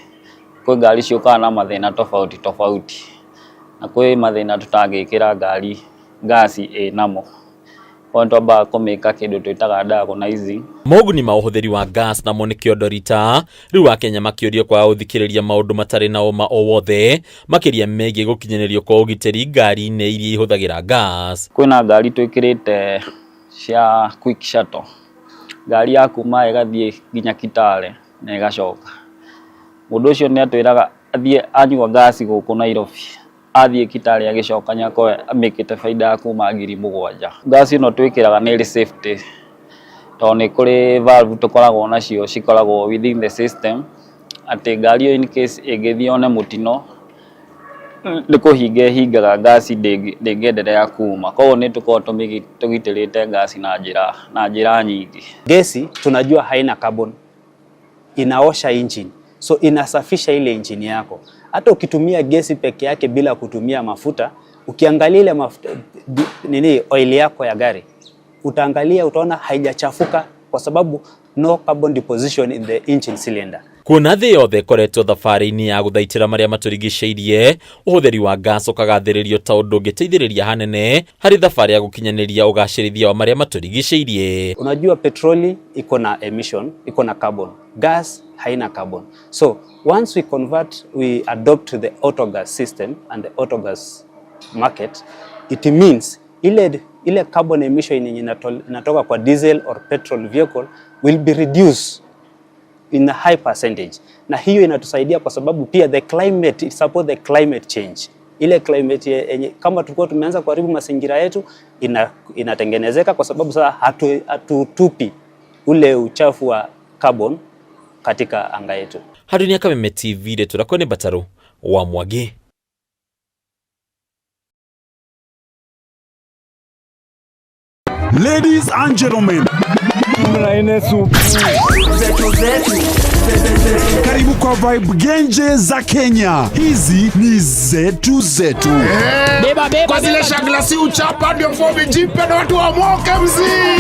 kwĩ ngari ciũkaga na mathĩna tofauti tofauti na kwĩ mathĩna tũtangĩkĩra ngari ngasi ĩnamo. Koguo nĩ twambaga kũmĩka kĩndũ twĩtaga diagnosing. Moguni ma ũhũthĩri wa gas namo nĩ kĩondo rita rĩu akenya makĩũrio kwaga gũthikĩrĩria maũndũ matarĩ na ũma o wothe makĩria megiĩ gũkinyanĩrio kwa ũgitĩri ngari-inĩ iria ihũthagĩra gas. Kwĩna ngari twĩkĩrĩte cia quick shuttle, ngari ya kuma ĩgathiĩ nginya Kitale na ĩgacoka. Mũndũ ũcio nĩ atwĩraga athiĩ anyua ngasi gũkũ Nairobi, athiĩ Kitale agĩcoka nĩ akorwo amĩkĩte baida ya kuma 7,000. Ngasi ĩno twĩkĩraga nĩ ĩrĩ safety tondũ nĩ kũrĩ valve tũkoragwo nacio cikoragwo within the system atĩ ngari ĩyo in case ĩngĩthiĩ yone mũtino nĩ kũhinga ĩhingaga ngasi ndĩngĩendelea kuma. Koguo nĩ tũkoragwo tũgitĩrĩte ngasi na njĩra nyingĩ. Gesi tunajua haina carbon, inaosha engine, so inasafisha ile engine yako. Hata ukitumia gesi peke yake bila kutumia mafuta, ukiangalia ile mafuta, nini oil yako ya gari, utaangalia utaona haijachafuka kwa sababu no carbon deposition in the engine cylinder. Kuona thĩ yothe ĩkoretwo thabarĩ-inĩ ya gũthaitĩra marĩa matũrigicĩirie, ũhũthĩri wa gas ũkagathĩrĩrio ta ũndũ ũngĩteithĩrĩria hanene harĩ thabarĩ ya gũkinyanĩria ũgacĩrithia wa marĩa matũrigicĩirie. Unajua petroli iko na emission, iko na carbon. Gas haina carbon. So once we convert, we adopt the autogas system and the autogas market, it means ile carbon emission yenye inatoka kwa diesel or petrol vehicle will be reduced in a high percentage. Na hiyo inatusaidia kwa sababu pia the climate, it support the climate change. Ile climate yenye kama tulikuwa tumeanza kuharibu mazingira yetu inatengenezeka kwa sababu sasa hatutupi ule uchafu wa carbon katika anga yetu. Hadunia Kameme TV rĩtũ nĩ Bataru wa Mwangi. Ladies and gentlemen, karibu kwa Vibe Genje za Kenya. Hizi ni zetu zetu. Beba, beba, kwa zile shaglasi uchapa ndio fomi jipe na watu wa moke mzee.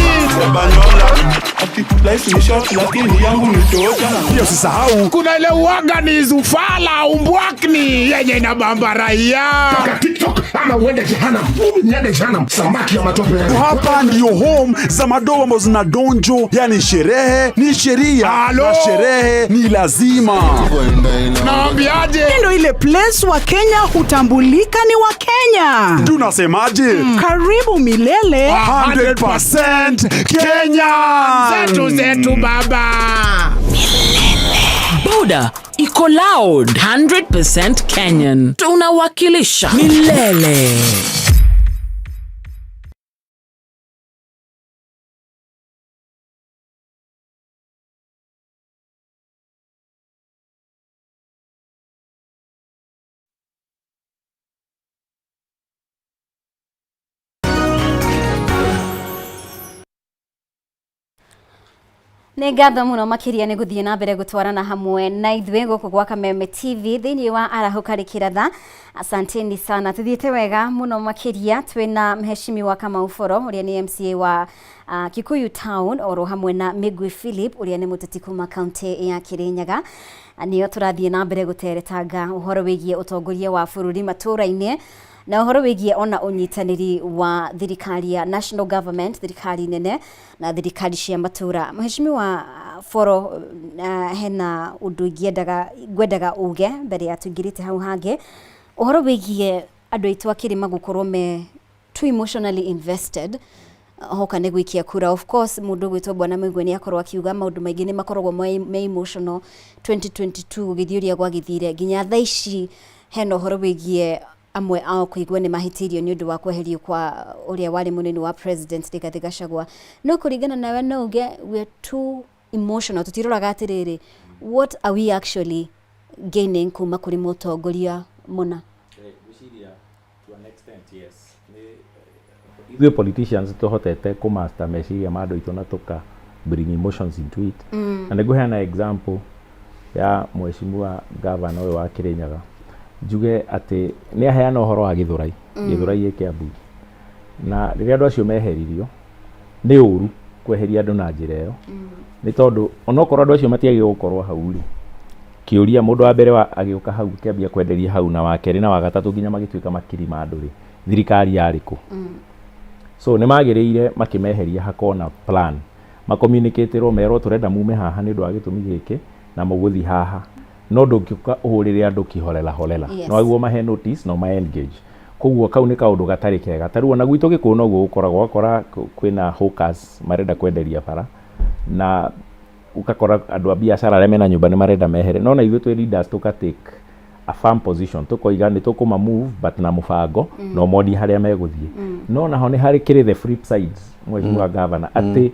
Pia usisahau kuna ile uaga ni zufala umbwakni yenye inabamba raia. Toka TikTok ama uende jehanamu. Mimi niende jehanamu. Samaki ya matope. Hapa ndio home za madoa ambazo zina donjo, yani sherehe ni sheria na sherehe ni lazima. Naambiaje? Ndio ile place wa Kenya hutambulika ni wa Kenya. Tunasemaje? Karibu milele 100% Kenya. Zetu zetu baba. Milele. Boda iko loud 100% Kenyan. Tunawakilisha milele. Nĩ ngatho mũno makĩria nĩ gũthiĩ na mbere gũtwarana hamwe na ithuĩ gũkũ gwa Kameme TV thĩinĩ wa Arahũka Rĩkĩratha. Asanteni sana, tuthiĩte wega mũno makĩria. Twĩna mheshimiwa Kamau Foro ũrĩa nĩ MCA wa Kikuyu Town oro hamwe na Migwi Philip ũrĩa nĩ mũteti kuma kaunti ya Kirinyaga. Nĩo tũrathiĩ na mbere gũteretanga ũhoro wĩgiĩ ũtongoria wa bũrũri matũũra-inĩ na ũhoro wĩgiĩ ona ũnyitanĩri wa thirikari ya national government, thirikari nene na thirikari cia matũũra. Mheshimiwa Foro, hena ũndũ ngwendaga uge mbere ya tũingĩrĩte hau hangĩ, ũhoro wĩgiĩ andũ aitũ a kĩrĩma gũkorwo me too emotionally invested hoka nĩ gũikia kura. Of course mũndũ ũgwĩtwo Bwana Migwi nĩ akorwo akiuga maũndũ maingĩ nĩ makoragwo me emotional. 2022 gũgĩthiĩ ũrĩa gwagĩthire nginya thaa ici hena ũhoro wĩgiĩ amwe ao kũigua nĩ mahĩtĩirio nĩ ũndũ wa kweherio kwa ũrĩa warĩ mũnini wa president Rigathi Gachagua. No kũringana nawe no uge we are too emotional, tũtiroraga atĩrĩrĩ what are we actually gaining kuma kũrĩ mũtongoria mũna? Ngwĩciria to an extent yes. Ithuĩ politicians tũhotete kũmaster meciria ma andũ aitũ na tũka bring emotions into it. Na nĩngũheana example ya mheshimiwa governor ũyũ wa Kirinyaga. Njuge atĩ nĩ aheana ũhoro wa Gĩthũrai, Gĩthũrai ĩ Kĩambu. Na rĩrĩa andũ acio meheririo, nĩ ũru kweheria andũ na njĩra ĩyo, nĩ tondũ onokorwo andũ acio matiagĩrĩirwo gũkorwo hau rĩ, kĩũria mũndũ wa mbere agĩũka hau akĩambia kwenderia hau na wa kerĩ na wa gatatũ nginya magĩtuĩka makiri ma andũ rĩ, thirikari yarĩ kũ? So nĩ magĩrĩire makĩmeheria hakorwo na plan, macommunicatĩrwo merwo tũrenda mume haha nĩ ũndũ wa gĩtũmi gĩkĩ na mũgũthiĩ haha. No ndũngĩũka ũhũrĩre andũ kĩholela holela. No wagĩrĩirwo ũmahe notice na ũma engage. Koguo kau nĩ kaũndũ gatarĩ kega. Ta rĩu ona gwitũ Gĩkũyũ noguo gũkoragwo, ũgakora kwĩna hawkers marenda kwenderia bara na ũgakora andũ a biacara arĩa mena nyũmba nĩ marenda mehere. No ona ithuĩ twĩ leaders tũka take a firm position, tũkoiga nĩ tũkũma move but na mũbango na ũmonie harĩa megũthiĩ. No naho nĩ harĩ kĩrĩ the flip side, Mheshimiwa Governor, atĩ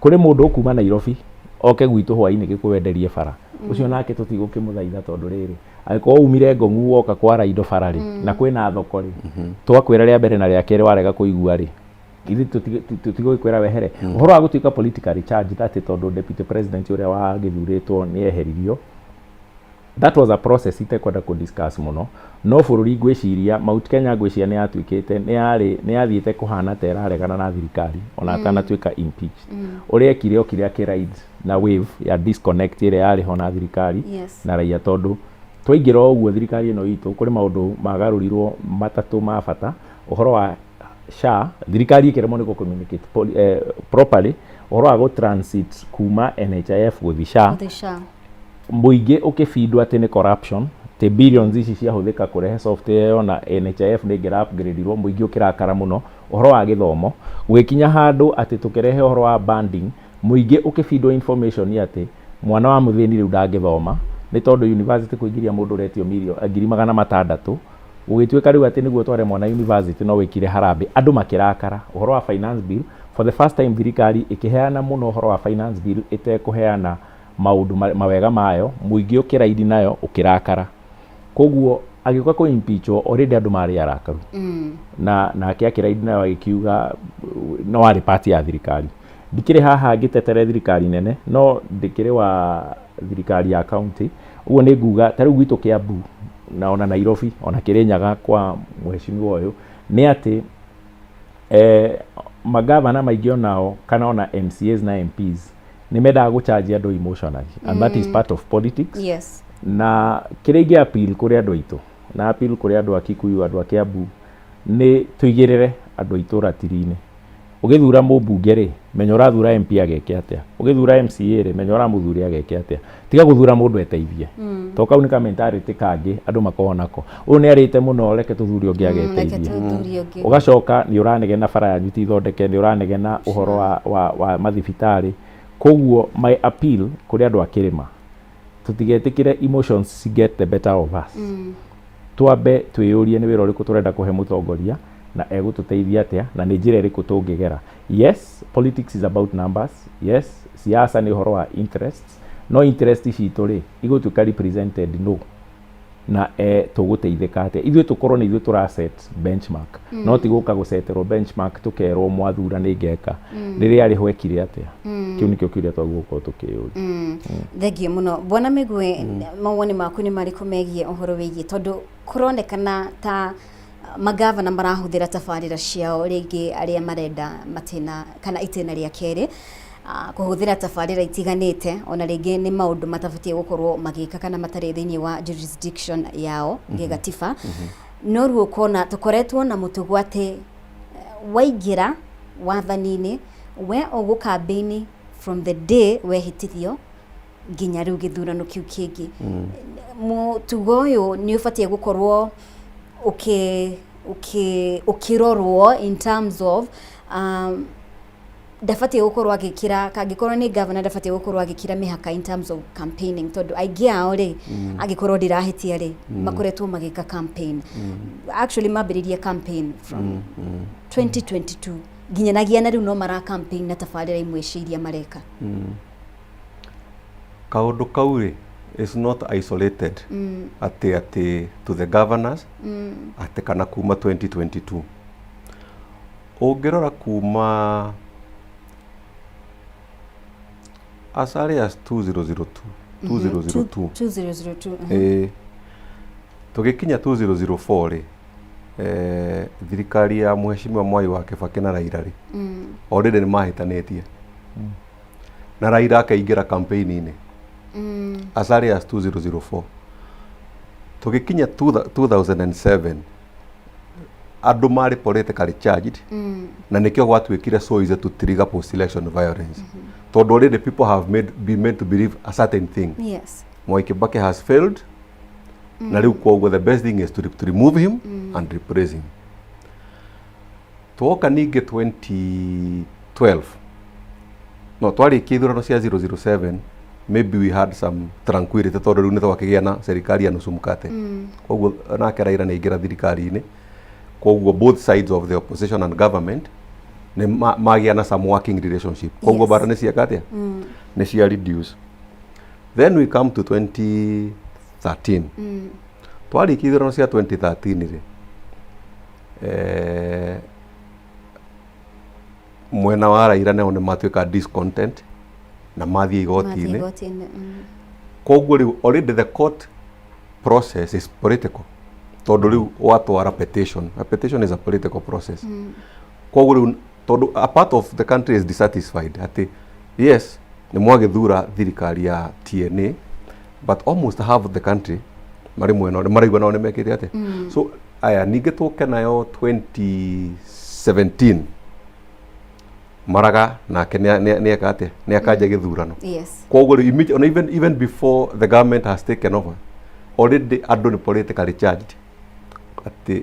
kũrĩ mũndũ ũkuma Nairobi oke gwitũ hwainĩ Gĩkũyũ enderie bara. Ũcio nake tũtigũkĩmũthaitha tondũ rĩrĩ, angĩkorwo umire Ngong'u woka kwara indo bara rĩ, na kwĩna thoko rĩ, twakwĩra rĩa mbere na rĩa kerĩ warega kũigua rĩ, ithuĩ tũtigũgĩkwĩra wehere. Ũhoro wa gũtuĩka politically charged atĩ tondũ deputy president ũrĩa wagĩthurĩtwo nĩ eheririo, that was a process itekwenda kũ discuss mũno. No bũrũri ngwĩciria, Mount Kenya ngwĩciria nĩ yatuĩkĩte, nĩ yarĩ, nĩ yathiĩte kũhana ta ĩraregana na thirikari ona atanatuĩka impeached. Ũrĩa ekire okire akĩ ride na wave ya disconnect ĩrĩa yarĩ ho na thirikari na raia, tondũ twaingĩra o ũguo thirikari ĩno itũ kũrĩ maũndũ magarũrirwo matatũ ma bata. Ũhoro wa SHA, thirikari ĩkĩremwo nĩ gũ communicate properly ũhoro wa gũ transit kuma NHIF gũthiĩ SHA. Gũthiĩ SHA. Mũingĩ ũkĩbindwo atĩ nĩ corruption, atĩ billions ici ciahũthĩka kũrehe software ĩyo na NHIF nĩ ĩngĩra upgrade-irwo, mũingĩ ũkĩrakara mũno. Ũhoro wa gĩthomo gũgĩkinya handũ atĩ tũkĩrehe ũhoro wa banding, mũingĩ ũkĩbindwo information atĩ mwana wa mũthĩni rĩu ndangĩthoma nĩ tondũ university kũingĩria mũndũ ũretio 600,000, gũgĩtuĩka rĩu atĩ nĩguo ũtware mwana university no wĩkire harambee, andũ makĩrakara. Ũhoro wa finance bill, for the first time thirikari ĩkĩheana mũno ũhoro wa finance bill ĩtekũheana maũndũ mawega mayo, mũingĩ ũkĩraidi nayo ũkĩrakara. Koguo agĩũka kũ impeachwo already andũ marĩ arakaru. Na nake akĩraidi nayo agĩkiuga no arĩ part ya thirikari. Ndikĩrĩ haha ngĩtetere thirikari nene, no ndĩkĩrĩ wa thirikari ya county. Ũguo nĩ nguga ta rĩu gwitũ Kiambu na ona Nairobi ona Kĩrĩnyaga kwa mheshimiwa ũyũ nĩ atĩ magavana maingĩ onao kana ona MCAs na MPs nĩ mendaga gũcharge andũ emotionally and that is part of politics. Na kĩrĩa ingĩ appeal kũrĩ andũ aitũ na appeal kũrĩ andũ a Kikuyu, andũ a Kiambu, nĩ tũigĩrĩre andũ aitũ ratiri-inĩ. Ũgĩthura mũmbunge rĩ, menya ũrathura MP ageke atĩa. Ũgĩthura MCA rĩ, menya ũramũthuria ageke atĩa. Tiga gũthura mũndũ eteithie. To kau nĩ ka mentality kangĩ andũ makoragwo nako. Ũyũ nĩ arĩte mũno, reke tũthure ũngĩ ageteithie. Ũgacoka nĩ ũranegena bara yanyu ti thondeke, nĩ ũranegena ũhoro wa mathibitarĩ. Koguo my appeal kũrĩ andũ a kĩrĩma, tũtigetĩkĩre emotions get the better of us. Twambe twĩyũrie nĩ wĩra ũrĩkũ tũrenda kũhe mũtongoria na egũtũteithia atĩa na nĩ njĩra ĩrĩkũ tũngĩgera. Yes, politics is about numbers. Yes, siasa nĩ ũhoro wa interests. No interest citũ rĩ, igũtuĩka represented no na tũgũteithĩka atĩa. Ithuĩ tũkorwo nĩ ithuĩ tũra set benchmark. No ti gũka gũceterwo benchmark tũkerwo mwathura nĩ ngeka. Rĩrĩa arĩ ho ekire atĩa. Kĩu nĩkĩo kĩũria twagĩrĩirwo gũkorwo tũkĩyũria. Thengiũ mũno Bwana Mĩgwe, mawoni maku nĩ marĩkũ megiĩ ũhoro wĩgiĩ, tondũ kũronekana ta magavana marahũthĩra tabarĩra ciao rĩngĩ arĩa marenda matĩna kana itĩna rĩa kerĩ, kũhũthĩra tabarĩra itiganĩte, ona rĩngĩ nĩ maũndũ matabatiĩ gũkorwo magĩka kana matarĩ thĩinĩ wa jurisdiction yao gĩgatiba. No rĩu ũkona tũkoretwo na mũtugo atĩ waingĩra wathani-inĩ we ũgũ campaign from the day wehĩtithio nginya rĩu gĩthurano kĩu kĩngĩ. Mũtugo ũyũ nĩ ũbatiĩ gũkorwo ũkĩrorwo in terms of ndabatiĩ gũkorwo agĩkĩra, kangĩkorwo nĩ governor ndabatiĩ gũkorwo agĩkĩra mĩhaka in terms of campaigning, tondũ aingĩ ao rĩ, angĩkorwo ndirahĩtia rĩ, makoretwo magĩka campaign, actually mambĩrĩirie campaign from 2022 nginyanagia na rĩu no mara campaign na tabarĩra imwe cia iria mareka. Kaũndũ kau rĩ is not isolated atĩ to the governors atĩ kana kuma 2022. Ũngĩrora kuma as early as 2002, 2002. 2002. Ĩĩ. Tũgĩkinya 2004 rĩ, eh, thirikari ya Mheshimiwa Mwai wa Kibaki na Raila rĩ, already nĩ mahĩtanĩtie na Raila akaingĩra campaign-inĩ as early as 2004. Tũgĩkinya 2007, andũ marĩ politically charged, na nĩkĩo gwatuĩkire so easy to trigger post election violence, tondũ already people have been made to believe a certain thing. Mwai Kibaki has failed, na rĩu koguo the best thing is to remove him and replace him. Twoka ningĩ 2012, no twarĩkia ithurano cia 007, maybe we had some tranquility, tondũ rĩu nĩ twakĩgĩa na serikali ya nusu mkate. Koguo nake Raila nĩ aingĩra thirikari-inĩ, koguo both sides of the opposition and government nĩ magĩa na some working relationship, koguo bara nĩ cieka atĩa, nĩ cia reduce. Then we come to 2013. Twarĩkia ithurano cia 2013 rĩ, mwena wa Raila nao nĩ matuĩka discontent na mathiĩ Mathiĩ igoti-inĩ. Igoti-inĩ. Koguo rĩu already the court process is political, tondũ rĩu watwara petition, a petition is a political process. Koguo rĩu tondũ a part of the country is dissatisfied atĩ yes, nĩ mwagĩthura thirikari ya TNA, but almost half of the country marĩ mwena ũrĩa maraigua nao nĩ mekĩte atĩa. So aya ningĩ tũke nayo 2017, Maraga nake nĩ eka atĩa, nĩ akanja gĩthurano. Koguo rĩu ona even before the government has taken over, already andũ nĩ politically charged atĩ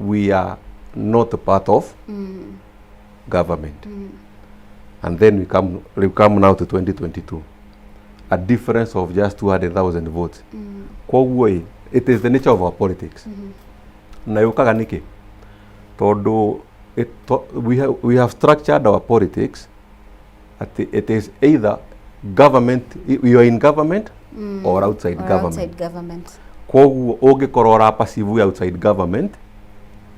we are not part of government. And then we come now to 2022, a difference of just 200,000 votes. Koguo ĩ, it is the nature of our politics. Na yũkaga nĩkĩ? Tondũ we have structured our politics atĩ it is either government, you are in government or outside Or government. Outside government. Koguo ũngĩkorwo ũra perceive wĩ outside government,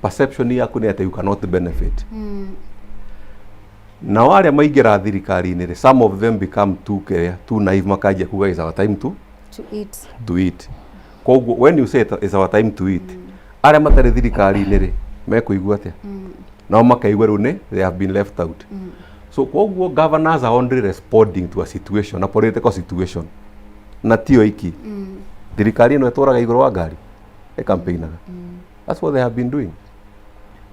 perception yaku nĩ atĩ you cannot benefit. Nao arĩa maingĩra thirikari-inĩ rĩ, some of them become too kĩrĩa, too naive, makanjia kuga is our time to To eat. To eat. Koguo when you say it is our time to eat, arĩa matarĩ thirikari-inĩ rĩ, mekũigua atĩa? Nao makaigua rĩu nĩ they have been left out. So koguo governors are only responding to a situation, a political situation, na tio iki. Thirikari ĩno ĩtwaraga igũrũ wa ngari ĩkampĩinaga. That's what they have been doing.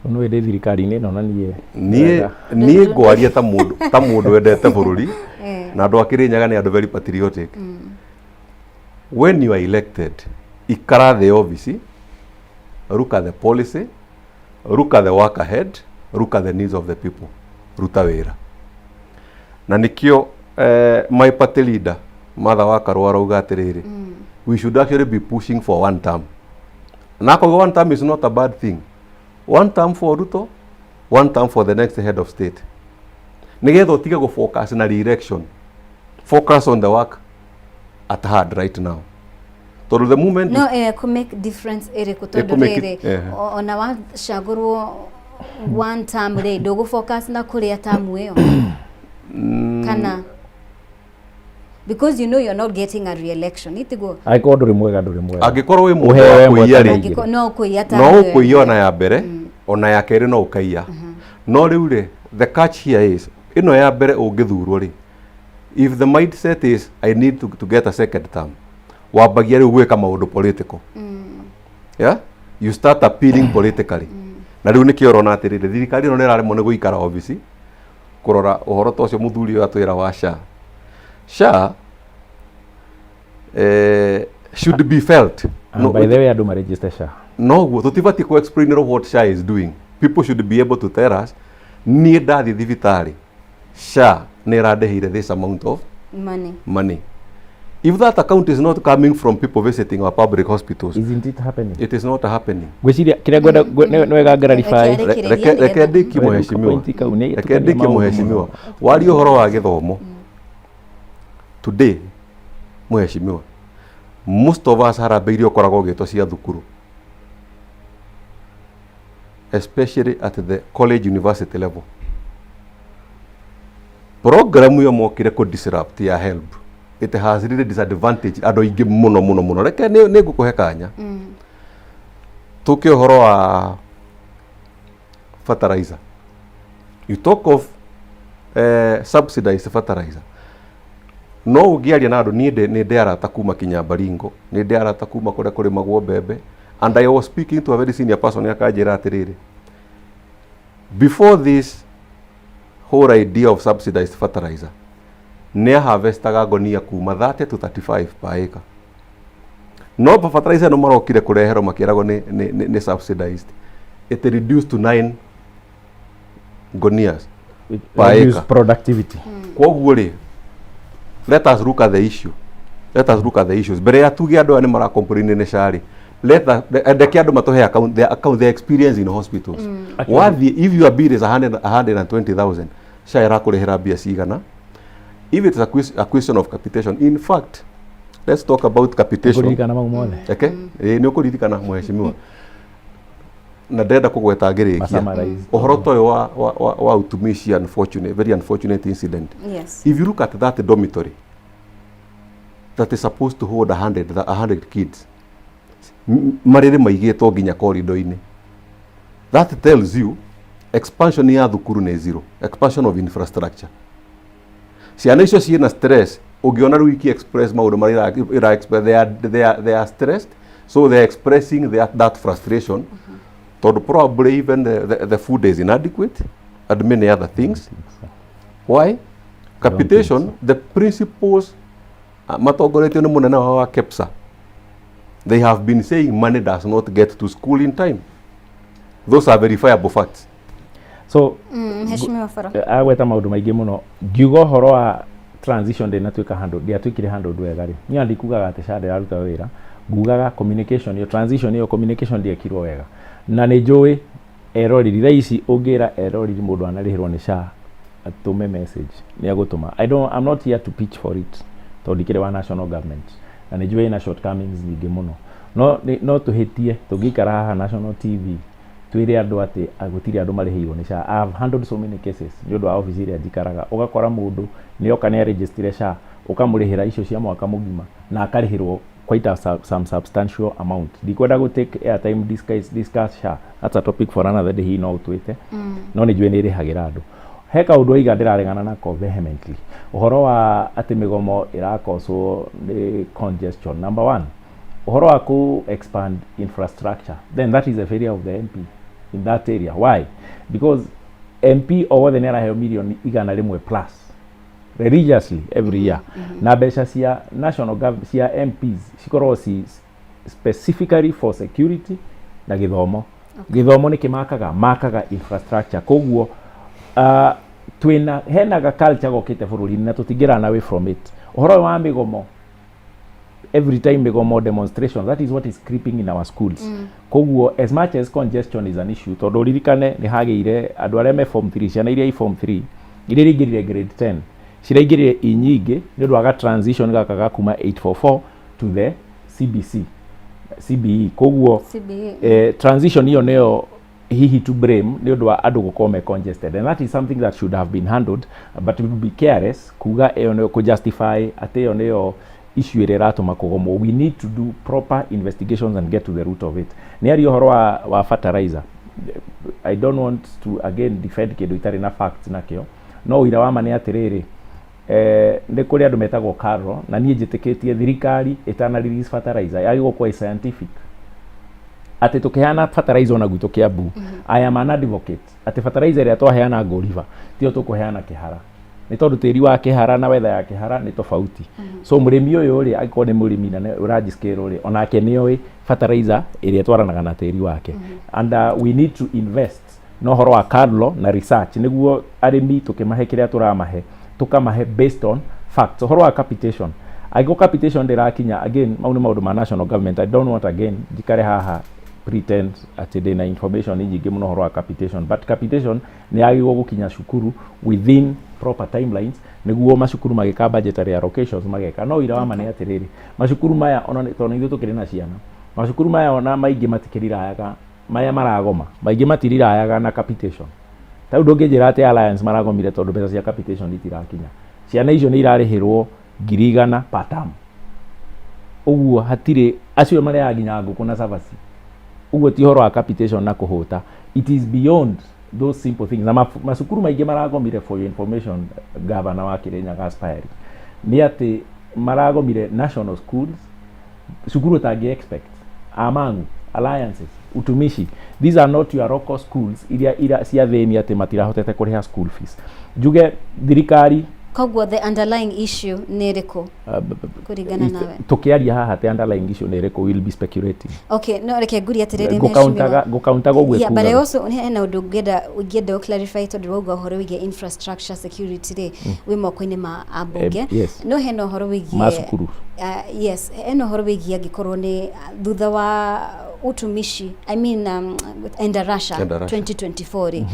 Nĩ ndĩ thirikari-inĩ ĩno na niĩ Niĩ niĩ ngwaria ta mũndũ wendete bũrũri, na andũ a Kĩrĩnyaga nĩ andũ very patriotic. When you are elected, ikara the office, look at the policy, look at the work ahead, look at the needs of the people, ruta wĩra. Na nĩkĩo my party leader Martha wa Karua arauga atĩrĩrĩ, we should actually be pushing for one term. Na akauga one term is not a bad thing, one term for Ruto, one term for the next head of state, nigetha ũtige gũ focus na re-election, focus on the work at hand right now, tondũ the moment No ku make difference ĩrĩkũ, tondũ Ĩkũ-make rĩrĩ, ona wacagũrwo one term rĩ, ndũgũ focus na kũrĩa term ĩyo kana, because you know you're not getting a re-election, itiguo? Angĩkorwo ndũrĩ mwega, ndũrĩ mwega. Angĩkorwo wĩ mũndũ Ũheo wa ĩmwe kũiya kana rĩ, igĩrĩ. Angĩko- no kũiya term no ĩyo. ũkũiya ona ya mbere, ona ya kerĩ no ũkaiya. No rĩu rĩ, the catch here is ĩno ya mbere ũngĩthurwo rĩ, if the mindset is I need to get a second term, wambagia rĩu gwĩka maũndũ political. Yeah, you start appealing politically. Na rĩu nĩkĩo ũrona atĩrĩrĩ, thirikari ĩno nĩ ĩraremwo nĩ gũikara obici kũrora ũhoro ta ũcio. Mũthuri ũyũ atwĩra wa SHA, SHA should be felt. No, by the way, andũ maregister SHA. Noguo tũtibatiĩ ku explain what SHA is doing. People should be able to tell us, niĩ ndathiĩ thibitarĩ, SHA nĩ ĩrandĩhĩire this amount of money. Money. If that account is not coming from people visiting our public hospitals, Isn't it happening? It is not happening. Ngwĩciria kĩrĩa ngwenda nĩ wega clarify. Reke ndĩkie, mheshimiwa. Point kau nĩ Reke tũkenia ndĩkie, maũndũ mheshimiwa. mũno. Waria ũhoro wa gĩthomo today, mheshimiwa, most of us harambee iria ũkoragwo ũgĩtwo cia thukuru, especially at the college, university level, program ĩyo mokire kũ disrupt ya HELB. It has really disadvantaged andũ aingĩ mũno mũno mũno. Reke nĩ ngũkũhe kanya tũke ũhoro wa fertilizer. You talk of subsidized fertilizer, no ũngĩaria na andũ, niĩ nĩ ndĩ arata kuma kinya Baringo, nĩ ndĩ arata kuma kũrĩa kũrĩmagwo mbembe, and I was speaking to a very senior person, akanjĩra atĩrĩrĩ, before this whole idea of subsidized fertilizer, nĩ aharvestaga ngonia kuma 30 to 35 per acre, no fertilizer ĩno marokire kũreherwo makĩragwo nĩ subsidized, it reduced to 9 ngonias per Reduce acre. Productivity. Koguo rĩ, let us look at the issue, let us look at the issues mbere ya tuge andũ aya nĩ maracomplain nĩ SHA rĩ. Let us, ndeke andũ matũhe account, their account, their experience in hospitals. Wathiĩ, if your bill is 100 120,000, SHA ĩrakũrĩhĩra mbia cigana? If it's a question of capitation, in fact, let's talk about capitation. Kũririkana mau mothe. Eke ĩĩ, nĩ ũkũririkana, mheshimiwa, na ndĩrenda kũgweta ngĩrĩkia Masummarize. Ũhoro ta ũyũ wa utumishi, unfortunate, very unfortunate incident. If you look at that dormitory that is supposed to hold 100 kids, marĩrĩ maigĩtwo nginya corridor-inĩ, that tells you expansion ya thukuru nĩ zero expansion of infrastructure. Ciana icio ciĩna stress. Ũngĩona rĩu iki express maũndũ marĩa ira express, they are stressed, so they are expressing that frustration tondũ probably even the food is inadequate and many other things. Why capitation? The principles matongoretio nĩ mũnene wao wa KEPSA, they have been saying money does not get to school in time. Those are verifiable facts. So Mheshimiwa Farah. Agweta maũndũ maingĩ mũno. Ngiuga ũhoro wa transition ndĩnatuĩka handũ, ndiatuĩkire handũ wega rĩ, niĩ ndikugaga atĩ SHA ndĩraruta wĩra, ngugaga communication ĩyo, transition ĩyo, communication ndiekirwo wega. Na nĩ njũĩ eroreri thaa ici, ũngĩra eroreri mũndũ anarĩhĩrwo nĩ SHA atũme message, nĩ agũtũma. I don't, I'm not here to pitch for it tondũ ndikĩrĩ wa national government na nĩ njũĩ ĩna shortcomings nyingĩ mũno, no tũhĩtie tũngĩikara haha national TV twĩre andũ atĩ gũtirĩ andũ marĩhĩirwo nĩ SHA. I have handled so many cases nĩ ũndũ wa ofici ĩrĩa njikaraga, ũgakora mũndũ nĩ oka nĩ aregistire SHA, ũkamũrĩhĩra icio cia mwaka mũgima na akarĩhĩrwo quite some substantial amount. Ndikwenda gũ take airtime discuss SHA, that's a topic for another day, hihi no ũtwĩte. No nĩ njũĩ nĩ ĩrĩhagĩra andũ. He kaũndũ oiga ndĩraregana nako vehemently, ũhoro wa atĩ mĩgomo ĩrakoswo nĩ congestion. Number one, ũhoro wa ku expand infrastructure, then that is a failure of the MP in that area. Why? Because MP o wothe nĩ araheo mirioni 100 plus religiously every year, na mbeca cia national government cia MPs cikoragwo ci specifically for security na gĩthomo. Gĩthomo nĩ kĩmakaga makaga infrastructure. Koguo twĩna hena ga culture gokĩte bũrũri-inĩ na tũtingĩrun away from it. Ũhoro ũyũ wa mĩgomo, every time mĩgomo, demonstration, that is what is creeping in our schools. Koguo as much as congestion is an issue, tondũ ũririkane nĩ hagĩire andũ arĩa me form 3, ciana iria i form 3 iria iraingĩrire grade 10 ciraingĩrire i nyingĩ nĩ ũndũ wa ga transition gaka ga kuma 844 to the CBC CBE. Koguo CBE. Transition iyo nĩyo hihi to blame nĩ ũndũ wa andũ gũkorwo me congested, and that is something that should have been handled, but we will be careless kuga ĩyo nĩyo kũjustify atĩ ĩyo nĩyo issue ĩrĩa ĩratũma kũgomwo. We need to do proper investigations and get to the root of it. Nĩ aria ũhoro wa fertilizer. I don't want to again defend kĩndũ itarĩ na facts nakĩo, no ũira wa ma nĩ atĩrĩrĩ, nĩ kũrĩ andũ metagwo KALRO, na niĩ njĩtĩkĩtie thirikari ĩtana release fertilizer yagĩrĩirwo gũkorwo ĩ scientific, atĩ tũkĩheana fertilizer ona gwitũ Kiambu, I am an advocate atĩ fertilizer ĩrĩa twaheana Ngũriba tiyo tũkũheana Kĩhara, nĩ tondũ tĩri wa Kĩhara na weather ya Kĩhara nĩ tofauti. So mũrĩmi ũyũ rĩ, angĩkorwo nĩ mũrĩmi na nĩ ũranjiscale rĩ, onake nĩ oĩ fertilizer ĩrĩa ĩtwaranaga na tĩri wake. And we need to invest na ũhoro wa KALRO na research nĩguo arĩmi tũkĩmahe kĩrĩa tũramahe, tũkamahe based on facts. Ũhoro wa capitation, angĩkorwo capitation ndĩrakinya, again mau nĩ maũndũ ma national government. I don't want again njikare haha pretend atĩ ndĩna information nyingĩ mũno ũhoro wa capitation, but capitation nĩ yagĩrĩirwo gũkinya cukuru within proper timelines nĩguo macukuru magĩka budgetary allocations mageka. No ũira wa ma nĩ atĩrĩrĩ, macukuru maya ona tondũ ithuĩ tũkĩrĩ na ciana, macukuru maya ona maingĩ matikĩrirayaga, maya maragoma maingĩ matirirayaga na capitation. Ta rĩu ndũngĩnjĩra atĩ Alliance maragomire tondũ mbeca cia capitation itirakinya. Ciana icio nĩ irarĩhĩrwo. 100,000 per term. Ũguo hatirĩ acio marĩaga nginya ngũkũ na cabaci. Ũguo ti ũhoro wa capitation na kũhũta. It is beyond those simple things. Na macukuru maingĩ maragomire, for your information, governor wa Kirinyaga aspiring, nĩ atĩ maragomire national schools, cukuru ũtangĩ expect, Amangu, Alliances, Utumishi. These are not your local schools iria ira cia thĩni atĩ matirahotete kũrĩha school fees. Njuge thirikari. Koguo the underlying issue nĩ ĩrĩkũ kũringana nawe? Tũkĩaria haha atĩ underlying issue nĩ ĩrĩkũ, we'll be speculating. Okay, no reke ngurie atĩrĩrĩ. Ngũkauntaga ngũkauntaga ũguo. Yeah, but I ĩkugaga. also hena ũndũ ũngĩenda clarify, tondũ wauga ũhoro wĩgiĩ infrastructure security rĩ, wĩ moko-inĩ ma ambunge. Yes. No hena ũhoro wĩgiĩ Ma cukuru. Yes, hena ũhoro wĩgiĩ angĩkorwo nĩ thutha wa Utumishi, I mean Endarasha. Endarasha. 2024 rĩ,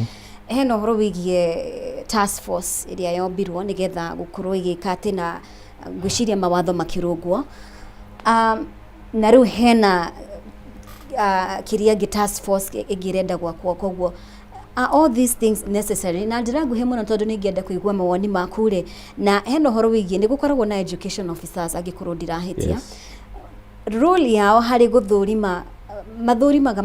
hena ũhoro wĩgiĩ task force ĩrĩa yombirwo nĩgetha gũkorwo ĩgĩka atĩ na ngwĩciria mawatho makĩrũngwo, na rĩu hena kĩrĩa ĩngĩ, task force ĩngĩ ĩrenda gwakwo. Koguo are all these things necessary? Na njĩra nguhĩ mũno, tondũ nĩ ingĩenda kũigua mawoni maku rĩ, na hena ũhoro wĩgiĩ nĩ gũkoragwo na education officers, angĩkorwo ndirahĩtia, role yao harĩ gũthũrima, mathũrimaga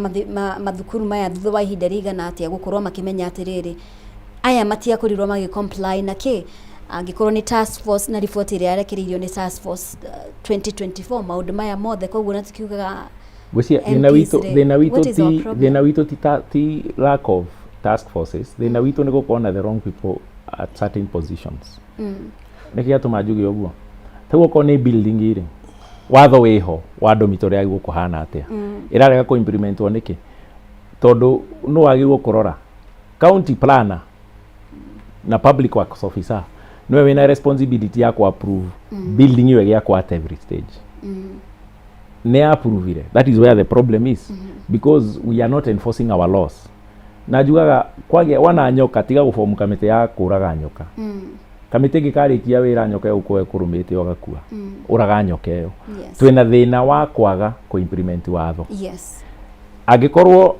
mathukuru maya thutha wa ihinda rĩigana atĩa gũkorwo makĩmenya atĩrĩrĩ, aya matiakorirwo magĩ comply na kĩ, angĩkorwo nĩ task force na riboti ĩrĩa yarekereirio nĩ task force 2024, maũndũ maya mothe, koguo na tukiugaga Ngwĩciria thĩna MPs witũ rĩ, thĩna witũ what is our ti problem? Thĩna witũ ti lack of task forces. Thĩna witũ nĩ gũkorwo na the wrong people at certain positions. Nĩkĩ gĩatũma njuge ũguo? Ta okorwo nĩ building rĩ, watho wĩho wa dormitory yagĩrĩirwo kũhana atĩa, ĩrarega kũ implementwo nĩkĩ? Tondũ nũ wagĩrĩirwo kũrora? County planner na public works officer nĩwe wĩna responsibility ya ku approve building ĩyo ĩgĩakwo at every stage. Nĩ approvire. That is where the problem is, because we are not enforcing our laws. Na njugaga kwagĩa wana nyoka, tiga gũbomu kamĩtĩ ya kũraga nyoka. Kamĩtĩ ĩngĩkarĩkia wĩra, nyoka ĩyo gũkorwo ĩkũrũmĩte ũgakua. Ũraga nyoka ĩyo. Twĩna thĩna wa kwaga kũ implement watho. Angĩkorwo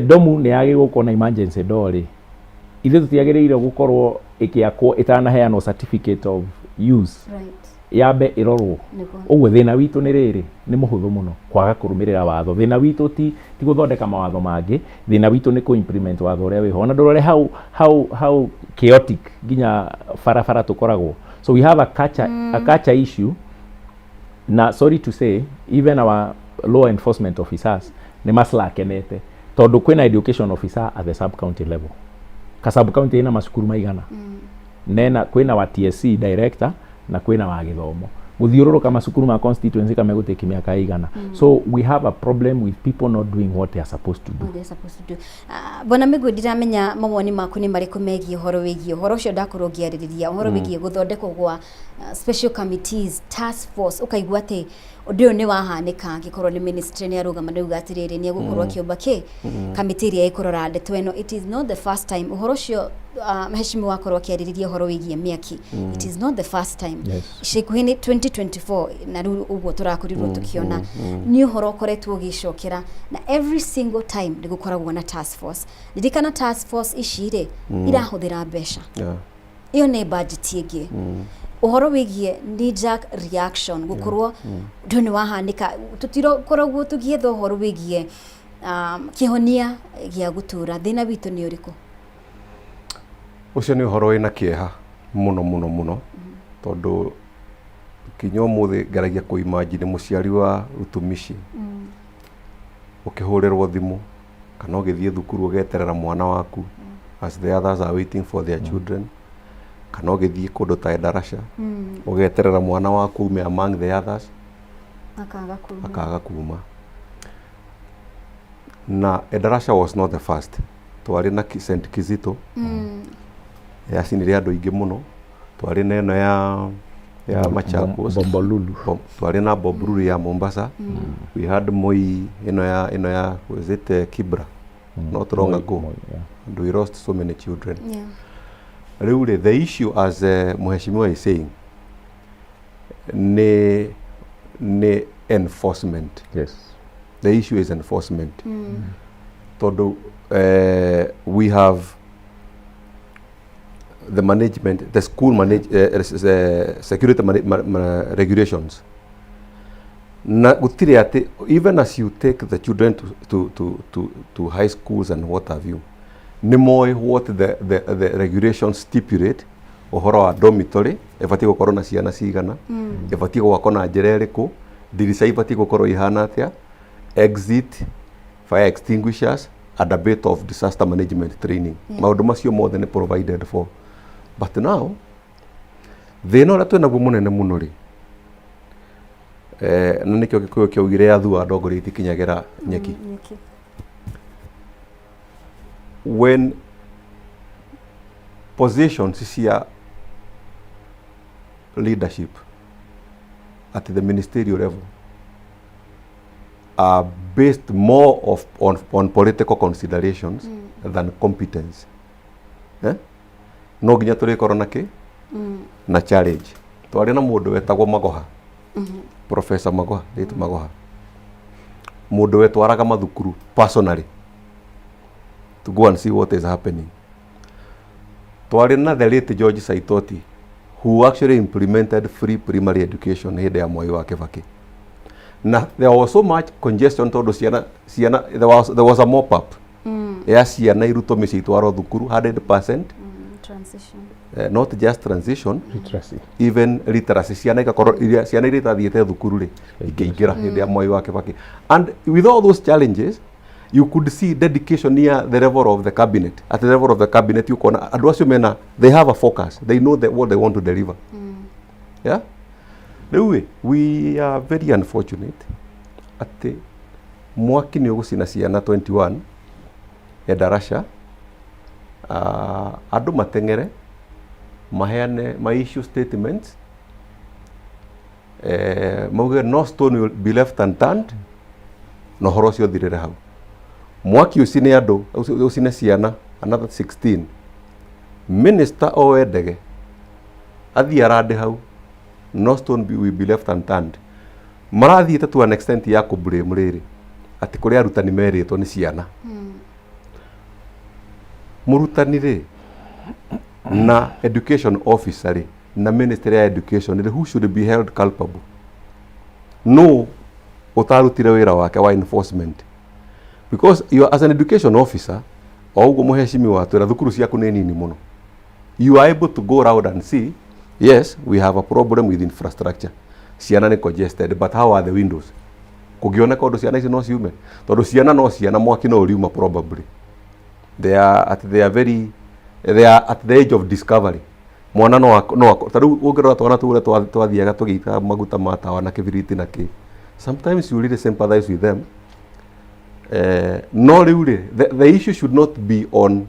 domu nĩ yagĩrĩirwo gũkorwo na emergency door rĩ, ithuĩ tũtiagĩrĩire gũkorwo ĩkĩakwo ĩtanaheanwo certificate of use, yambe ĩrorwo. Ũguo thĩna witũ nĩ rĩrĩ, nĩ mũhũthũ mũno, kwaga kũrũmĩrĩra watho. Thĩna witũ ti gũthondeka mawatho mangĩ, thĩna witũ nĩ kũ implement watho ũrĩa wĩho. Ona ndũrore how chaotic nginya barabara tũkoragwo. So we have a culture issue. Na sorry to say, even our law enforcement officers nĩ maslakenete, tondũ kwĩna education officer at the sub county level. Ka sub county ĩna macukuru maigana nena, kwĩna wa TSC director na kwĩna wa gĩthomo gũthiũrũrũka macukuru ma constituency kamegũtĩki mĩaka ĩigana. So we have a problem with people not doing what they are supposed to do. What they're supposed to do. Bwana Mĩgwi, ndiramenya mawoni maku nĩ marĩkũ megiĩ ũhoro wĩgiĩ ũhoro ũcio ndakorwo ngĩarĩrĩria, ũhoro wĩgiĩ gũthondekwo gwa special committees, task force, ũkaigua atĩ ũndũ ũyũ nĩ wahanĩka, angĩkorwo nĩ ministry nĩ arũgama nĩ uga atĩrĩrĩ, nĩ egũkorwo akĩũmba kĩ kamĩtĩ ĩrĩa ĩkũrora ndeto ĩno. It is not the first time ũhoro ũcio, mheshimiwa akorwo akĩarĩrĩria ũhoro wĩgiĩ mĩaki. It is not the first time. Ica ikuhĩ nĩ 2024 na rĩu ũguo tũrakorirwo tũkĩona nĩ ũhoro ũkoretwo ũgĩcokera, na every single time nĩ gũkoragwo na task force. Ririkana task force ici rĩ, irahũthĩra mbeca. Ĩyo nĩ budget ĩngĩ. Ũhoro wĩgiĩ knee jerk reaction, gũkorwo ũndũ nĩ wahanĩka, tũtirakoragwo tũgĩetha ũhoro wĩgiĩ kĩhonia gĩa gũtũra. Thĩna witũ nĩ ũrĩkũ? Ũcio nĩ ũhoro wĩna kĩeha mũno mũno mũno, tondũ kinya ũmũthĩ ngeragia kũ imagine mũciari wa Utumishi ũkĩhũrĩrwo thimũ kana ũgĩthiĩ thukuru ũgeterera mwana waku as the others are waiting for their children, kana ũgĩthiĩ kũndũ ta Endarasha ũgeterera mwana waku ume among the others, akaga kuma. Akaga kuma. Na Endarasha was not the first. Twarĩ na St Kizito, yacinire andũ aingĩ mũno. Twarĩ na ĩno ya Machakos. Bombolulu. Twarĩ na Bombolulu ya Mombasa. We had Moi, ĩno ya was it Kibra not long Moi, ago. Moi, yeah. And we lost so many children. Rĩu rĩ, the issue, as mheshimiwa is saying, nĩ enforcement. The issue is enforcement, tondũ we have the management the school manage, security regulations na gũtirĩ atĩ even as you take the children to high schools and what have you, nĩ moĩ what the regulations stipulate ũhoro wa dormitory ĩbatiĩ gũkorwo na ciana cigana, ĩbatiĩ gwakwo na njĩra ĩrĩkũ, ndirica ibatiĩ gũkorwo ihana atĩa, exit, fire extinguishers and a bit of disaster management training. Maũndũ macio mothe nĩ provided for. But now thĩna ũrĩa twĩnaguo mũnene mũno rĩ, na nĩkĩo Gĩkũyũ kĩaugire yathua ndongoria itikinyagĩra nyeki. Nyeki. When positions cia leadership at the ministerial level are based more on political considerations than competence, eh? No nginya tũrĩkorwo na kĩ na challenge. Twarĩ na mũndũ wetagwo Magoha, Professor Magoha, late Magoha, mũndũ wetwaraga mathukuru personally to go and see what is happening. Twarĩ na the late George Saitoti, who actually implemented free primary education hĩndĩ ya Mwai wa Kibaki, na there was so much congestion tondũ ciana there was a mop up ya ciana irutwo mĩciĩ itwarwo thukuru 100%. Transition. Not just transition. Literacy. Even literacy, ciana igakorwo iria ciana iria itathiĩte thukuru rĩ ikĩingĩra hĩndĩ ya Mwai wa Kibaki. And with all those challenges, you could see dedication near the level of the cabinet, at the level of the cabinet ukona andũ acio mena, they have a focus, they know that what they want to deliver. Yeah, rĩu ĩ, we are very unfortunate atĩ mwaki nĩ ũgũcina ciana 21 Endarasha, andũ mateng'ere maheane ma issue statements, mauge no stone will be left unturned, na ũhoro ũcio ũthirĩre hau. Mwaki ũcine andũ, ũcine ciana another 16, minister oe ndege athiĩ arande hau, no stone will be left unturned. Marathiĩte to an extent ya kũ blame rĩrĩ atĩ kũrĩ arutani merĩtwo nĩ ciana. Mũrutani rĩ na education officer rĩ na ministry ya education rĩ, who should be held culpable? No ũtarutire wĩra wake wa enforcement, because you are, as an education officer, o ũguo mũheshimiwa watwĩra thukuru ciaku nĩ nini mũno, you are able to go round and see, yes, we have a problem with infrastructure, ciana nĩ congested, but how are the windows? Kũngĩoneka ũndũ ciana ici no ciume, tondũ ciana no ciana, mwaki no ũriuma. Probably they are at they are very they are at the age of discovery. Mwana no ta rĩu ũngĩrora twana tũu ũrĩa twathiaga tũgĩita maguta ma tawa na kĩbiriti na kĩ, sometimes you really sympathize with them. No rĩu rĩ, the issue should not be on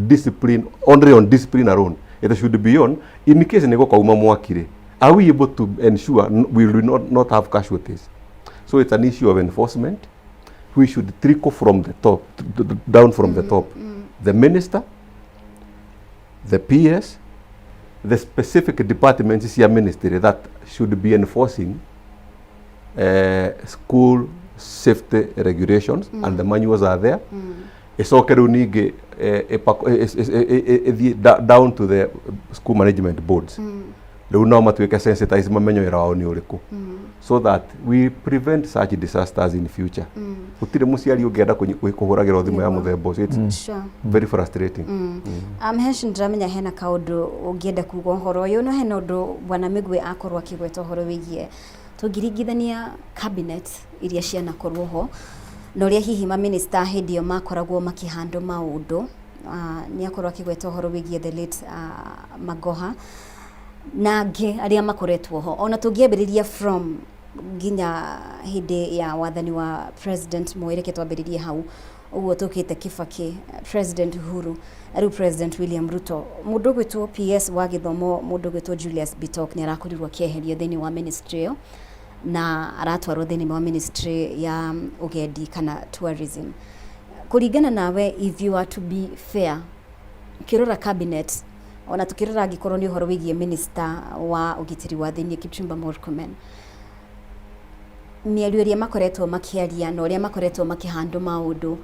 discipline, only on discipline alone. It should be on, in case nĩ gũkauma mwaki rĩ, are we able to ensure we will not have casualties? So it's an issue of enforcement we should trickle from the top down, from the top, the minister, the PS, the specific departments cia ministry that should be enforcing school safety regulations, and the manuals are there. Icoke rĩu ningĩ ĩthiĩ down to the school management boards. Rĩu nao matuĩke sensitized, mamenye wĩra wao nĩ ũrĩkũ, so that we prevent such disasters in future. Gũtirĩ mũciari ũngĩenda kũhũragĩrwo thimũ ya mũthemba ũcio. It's very frustrating. Hesh, ndĩramenya hena kaũndũ ũngĩenda kuga ũhoro ũyũ, no hena ũndũ Bwana Mĩgwe akorwo akĩgweta ũhoro wĩgiĩ tũngĩringithania cabinet iria cianakorwo ho na ũrĩa hihi maminista hĩndĩ ĩyo makoragwo makĩhandwo maũndũ. Nĩ akorwo akĩgweta ũhoro wĩgiĩ the late Magoha na angĩ arĩa makoretwo ho, ona tũngĩambĩrĩria from nginya hĩndĩ ya wathani wa President Moi, reke twambĩrĩrie hau ũguo, tũkĩte Kibaki, President Uhuru, rĩu President William Ruto. Mũndũ ũgwĩtwo PS wa gĩthomo, mũndũ ũgwĩtwo Julius Bitok, nĩ arakorirwo akĩeherio thĩinĩ wa ministry ĩyo na aratwarwo thĩinĩ wa ministry ya ũgendi kana tourism. Kũringana nawe, if you are to be fair, ũkĩrora cabinet, ona tukĩrora angĩkorwo nĩ ũhoro wĩgiĩ minister wa ũgitĩri wa thĩinĩ Kipchumba Murkomen, mĩario ĩrĩa makoretwo makĩaria na ũrĩa makoretwo makĩhandwo maũndũ,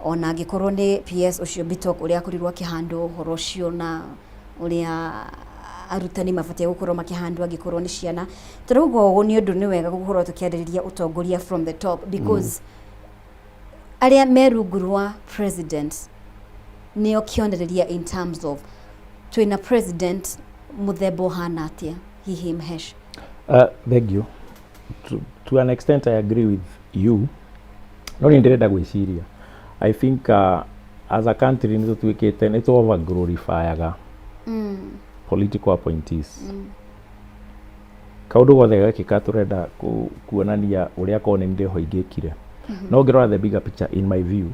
ona angĩkorwo nĩ PS ũcio Bitok ũrĩa akorirwo akĩhandwo ũhoro ũcio na Ũrĩa arutani mabatiĩ gũkorwo makĩhandwo angĩkorwo nĩ ciana. Tũrauga ũũ nĩ ũndũ nĩ wega gũkorwo tũkĩarĩrĩria ũtongoria from the top because arĩa me rungu rwa president nĩo kĩonereria in terms of twĩna president mũthemba ũhana atĩa hihi Mhesh? Thank you. To an extent I agree with you. No nĩ ndĩrenda gwĩciria. I think as a country nĩ tũtuĩkĩte nĩ tũ over glorifyaga political appointees. Kaũndũ gothe gekĩka tũrenda kuonania ũrĩa korwo nĩ ndĩho ingĩkire. No ngĩrora the bigger picture, in my view,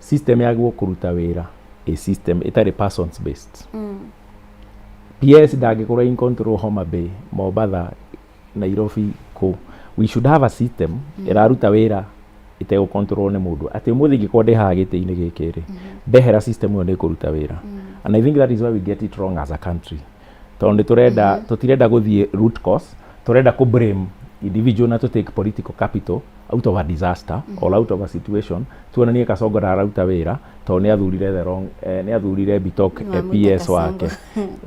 system yagwo kũruta wĩra ĩ system ĩtarĩ persons based. PS ndangĩkorwo in control Homa Bay, Mombatha, Nairobi kũ. We should have a system ĩraruta wĩra ĩtegũ control nĩ mũndũ. Atĩ ũmũthĩ ingĩkorwo ndĩ haha gĩtĩ-inĩ gĩkĩ rĩ, ndehera system ĩyo nĩ ĩkũruta wĩra. And I think that is why we get it wrong as a country. Tondũ nĩ tũrenda tũtirenda gũthiĩ root cause, tũrenda kũ blame individual na to take political capital out of a disaster or out of a situation. Tuonanie Kasongo ndararuta wĩra tondũ nĩ athurire the wrong nĩ athurire Bitok Wamwĩta PS wake.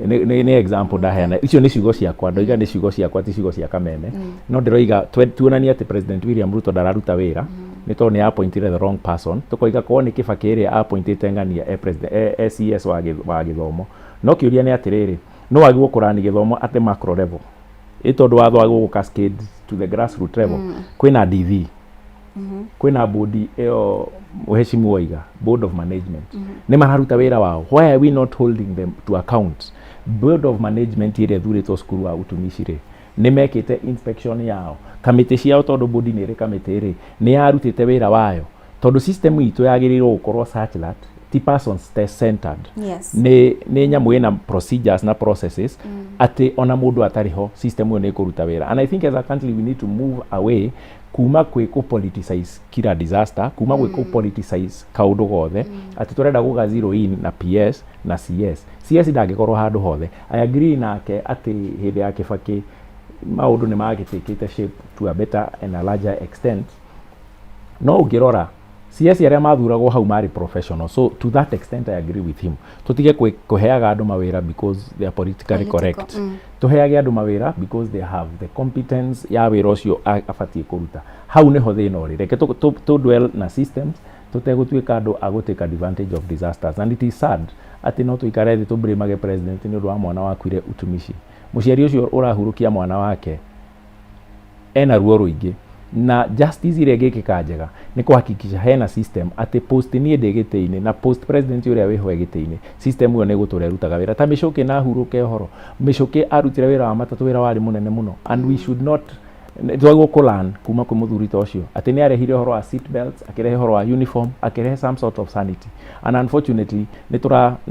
Nĩ example ndaheana. Icio nĩ ciugo ciakwa, ndoiga nĩ ciugo ciakwa, ti ciugo cia Kameme. No ndĩroiga tuonanie atĩ President William Ruto ndararuta wĩra nĩ tondũ nĩ appointire the wrong person. Tũkoiga korwo nĩ Kibaki ĩrĩa appointĩte ng'ania e president e CS wa gĩthomo. No kĩũria nĩ atĩrĩrĩ, no wagĩrĩirwo kũrani gĩthomo at the macro level, ĩ tondũ watho wagĩrĩirwo gũ cascade to the grassroot level. Kwĩna DV, kwĩna bodi ĩyo mũheshimu waiga, board of management, nĩ mararuta wĩra wao? Why are we not holding them to account? Board of management ĩrĩa ĩthurĩtwo cukuru wa utumishi rĩ, nĩ mekĩte inspection yao? Kamĩtĩ ciao, tondũ bodi nĩ ĩrĩ kamĩtĩ rĩ, nĩ yarutĩte wĩra wayo? Tondũ system itũ yagĩrĩirwo gũkorwo such that ti persons centered. Nĩ nyamũ ĩna procedures na processes atĩ ona mũndũ atarĩ ho system ĩyo nĩ ĩkũruta wĩra. And I think as a country we need to move away kuma kwĩ kũ politicize kila disaster, kuma gwĩ kũ politicize kaũndũ gothe, atĩ tũrenda gũga zero in na PS na CS. CS ndangĩkorwo handũ hothe. I agree nake atĩ hĩndĩ ya Kibaki maũndũ nĩ magĩtĩkĩte shape to a better and a larger extent, no ũngĩrora CS arĩa mathuragwo hau marĩ professional, so to that extent I agree with him. Tũtige kũheaga andũ mawĩra because they are politically Political, correct. Tũheage andũ mawĩra because they have the competence ya wĩra ũcio abatiĩ kũruta. Hau nĩho thĩna ũrĩ. Reke tũ dwell na systems tũtegũtuĩka andũ a gũ take advantage of disasters. And it is sad atĩ no tũikare thĩ tũblamage president nĩ ũndũ wa mwana wakuire utumishi. Mũciari ũcio ũrahurũkia mwana wake ena ruo rũingĩ, na justice ĩrĩa ĩngĩkĩka njega nĩ kũhakikisha hena system atĩ post niĩ ndĩ gĩtĩ-inĩ na post president ũrĩa wĩho e gĩtĩ-inĩ, system ĩyo nĩ ĩgũtũra ĩrutaga wĩra. Ta Mĩcũkĩ na hurũke ũhoro, Mĩcũkĩ arutire wĩra wa matatũ, wĩra warĩ mũnene mũno, and we should not twagĩrĩirwo kũ learn kuma kwĩ mũthuri ta ũcio, atĩ nĩ arehire ũhoro wa seat belts, akĩrehe ũhoro wa uniform, akĩrehe some sort of sanity, and unfortunately nĩ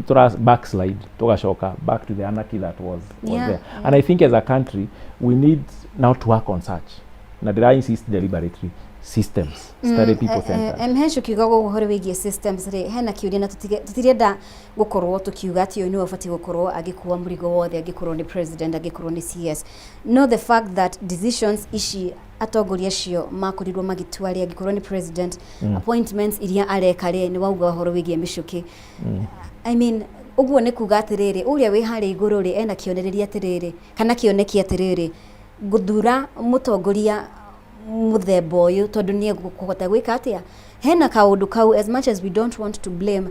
tũra backslide, tũgacoka back to the anarchy that was there. And I think as a country we need now to work on such, na ndĩra insist deliberately, systems study people centered. Mhesh, ũkiuga ũguo ũhoro wĩgiĩ systems rĩ, hena kĩũria na tũtirenda gũkorwo tũkiuga atĩ ũyũ nĩwe ũbatiĩ gũkorwo agĩkua mũrigo wothe, angĩkorwo nĩ president, angĩkorwo nĩ CS, no the fact that decisions ici atongoria acio makorirwo magĩtua rĩ, angĩkorwo nĩ president, appointments iria areka rĩ, nĩ wauga ũhoro wĩgiĩ mĩcũkĩ. I mean, ũguo nĩ kuga atĩrĩrĩ, ũrĩa wĩ harĩa igũrũ rĩ, ena kĩonereria atĩrĩrĩ kana kĩoneki atĩrĩrĩ, ngũthura mũtongoria mũthemba ũyũ tondũ nĩ egũkũhota gwĩka atĩa. Hena kaũndũ kau, as much as we don't want to blame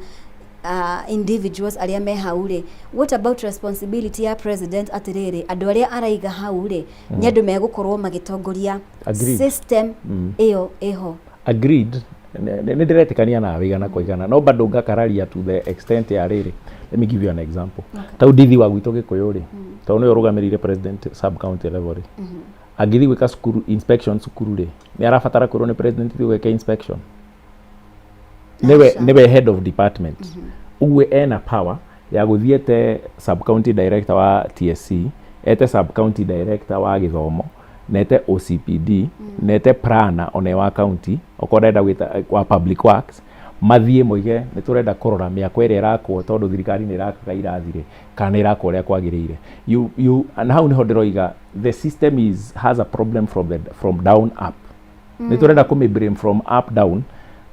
individuals arĩa me hau rĩ, what about responsibility ya president atĩrĩrĩ, andũ arĩa araiga hau rĩ, nĩ andũ megũkorwo magĩtongoria Agreed. system ĩyo ĩho? Agreed. Nĩ ndĩretĩkania nawe igana kwa igana, no bado ngakararia to the extent ya rĩrĩ. Let me give you an example. Ta ndithi wa gwitũ Gĩkũyũ rĩ, tondũ nĩwe ũrũgamĩrĩire president sub county level rĩ, angĩthiĩ gwĩka cukuru inspection cukuru rĩ, nĩ arabatara kwĩrwo nĩ president thiĩ gwĩka inspection? Nĩwe Aca. nĩwe head of department. Ũguo ena power ya gũthiĩ ete sub county director wa TSC, ete sub county director wa gĩthomo, na ete OCPD, na ete planner one wa county, okorwo ndenda gwĩta wa public works, mathiĩ moige nĩ tũrenda kũrora mĩako ĩrĩa ĩrakwo, tondũ thirikari nĩ ĩrakaga irathi rĩ, kana nĩ ĩrakwo ũrĩa kwagĩrĩire. You, na hau nĩho ndĩroiga the system is has a problem from down up. Nĩ tũrenda kũmĩ blame from up down,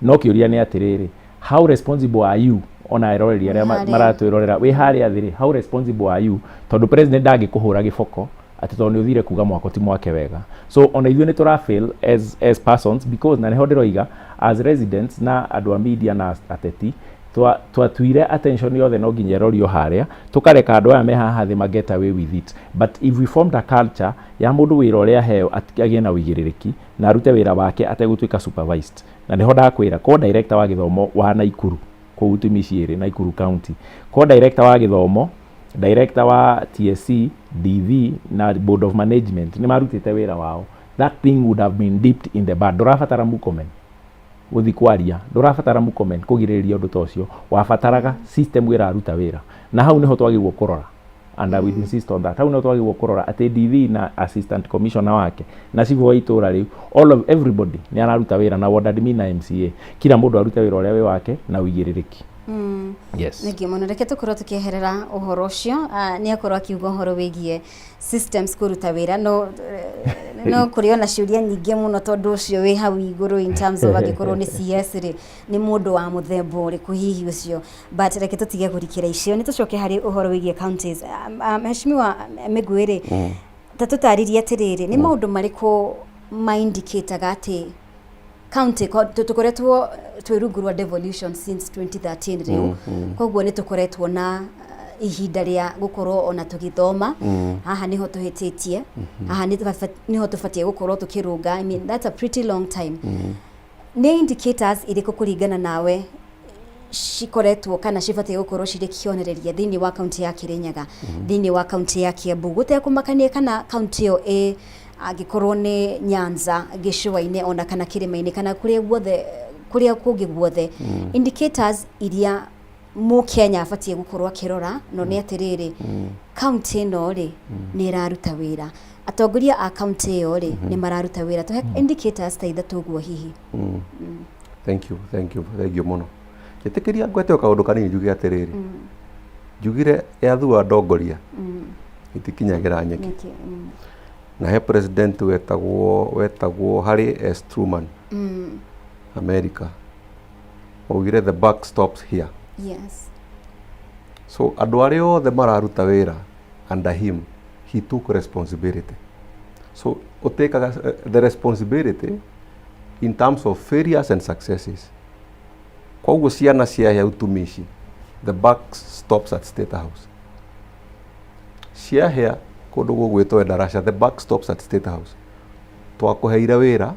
no kĩũria nĩ atĩrĩrĩ, How responsible are you, ona eroreri arĩa Harĩa. maratwĩrorera wĩ harĩa thĩ rĩ, how responsible are you? Tondũ president ndangĩkũhũra gĩboko atĩ tondũ nĩ ũthire kuga mwako ti mwake wega. So ona ithuĩ nĩ tũra fail as persons, because na nĩho ndĩroiga as residents na andũ a media na ateti, twatuire attention yothe no nginya ĩrorio harĩa, tũkareka andũ aya me haha thĩ ma get away with it. But if we formed a culture ya mũndũ wĩra ũrĩa aheo agĩe na ũigĩrĩrĩki na arute wĩra wake ategũtuĩka supervised, na nĩho ndakwĩra ko director wa gĩthomo wa Naikuru kũu Utumishi ĩrĩ Naikuru County, ko director wa gĩthomo, director wa TSC, DV na board of management nĩ marutĩte wĩra wao, that thing would have been dipped in the bud. Ndũrabatara Murkomen gũthi kwaria, ndũrabatara Murkomen kũgirĩrĩria ũndũ ta ũcio, wabataraga system ĩraruta wĩra. Na hau nĩho twagĩrĩirwo kũrora, and I will insist on that, hau nĩho twagĩrĩirwo kũrora atĩ DV na assistant commissioner wake na cibũ wa itũra rĩu, all of everybody nĩ araruta wĩra, na ward admin na MCA, kila mũndũ arute wĩra ũrĩa wĩ wake na ũigĩrĩrĩki. Yes. Thengiũ mũno. Reke tũkorwo tũkĩeherera ũhoro ũcio. Nĩ akorwo akiuga ũhoro wĩgiĩ systems kũruta wĩra, no kũrĩ ona ciũria nyingĩ mũno tondũ ũcio wĩ hau igũrũ in terms of angĩkorwo nĩ CS rĩ, nĩ mũndũ wa mũthemba ũrĩkũ hihi ũcio, but reke tũtige kũrikĩra icio, nĩ tũcoke harĩ ũhoro wĩgiĩ counties. Mheshimiwa Mĩgwĩ rĩ, ta tũtarĩrie atĩrĩrĩ, nĩ maũndũ marĩkũ maindicataga atĩ county tũkoretwo twĩ rungu rwa devolution since 2013 rĩu, koguo nĩ tũkoretwo na ihinda rĩa gũkorwo ona tũgĩthoma haha nĩho tũhĩtĩtie, haha nĩho tũbatiĩ gũkorwo tũkĩrũnga. I mean, that's a pretty long time. Nĩ indicators irĩkũ kũringana nawe cikoretwo kana cibatiĩ gũkorwo cirĩ kĩonereria thĩinĩ wa kaunti ya Kirinyaga, thĩinĩ wa kaunti ya Kiambu, gũtekũmakania kana kaunti ĩyo ĩ angĩkorwo nĩ Nyanza gĩcũa-inĩ ona kana kĩrĩma-inĩ kana kũrĩa guothe, kũrĩa kũngĩ guothe? Indicators iria mũkenya abatiĩ gũkorwo akĩrora no nĩ atĩrĩrĩ, kaunti ĩno rĩ, nĩ ĩraruta wĩra, atongoria a kaunti ĩyo rĩ, nĩ mararuta wĩra? Tũhe indicators ta ithatũ ũguo hihi. Thank you, thank you, thank you mũno. Njĩtĩkĩria ngwete o kaũndũ kanini, njuge atĩrĩrĩ, njugire yathua ndongoria itikinyagĩra nyeki. Nyeki. Na he president wetagwo Harry S Truman, America, augire, "The buck stops here." So andũ arĩa othe mararuta wĩra under him, he took responsibility. So ũtĩkaga the responsibility in terms of failures and successes. Koguo ciana ciahĩa utumishi, the buck stops at State House. Ciahĩa kũndũ gũgwĩtwo Endarasha, the buck stops at State House. Twakũheire wĩra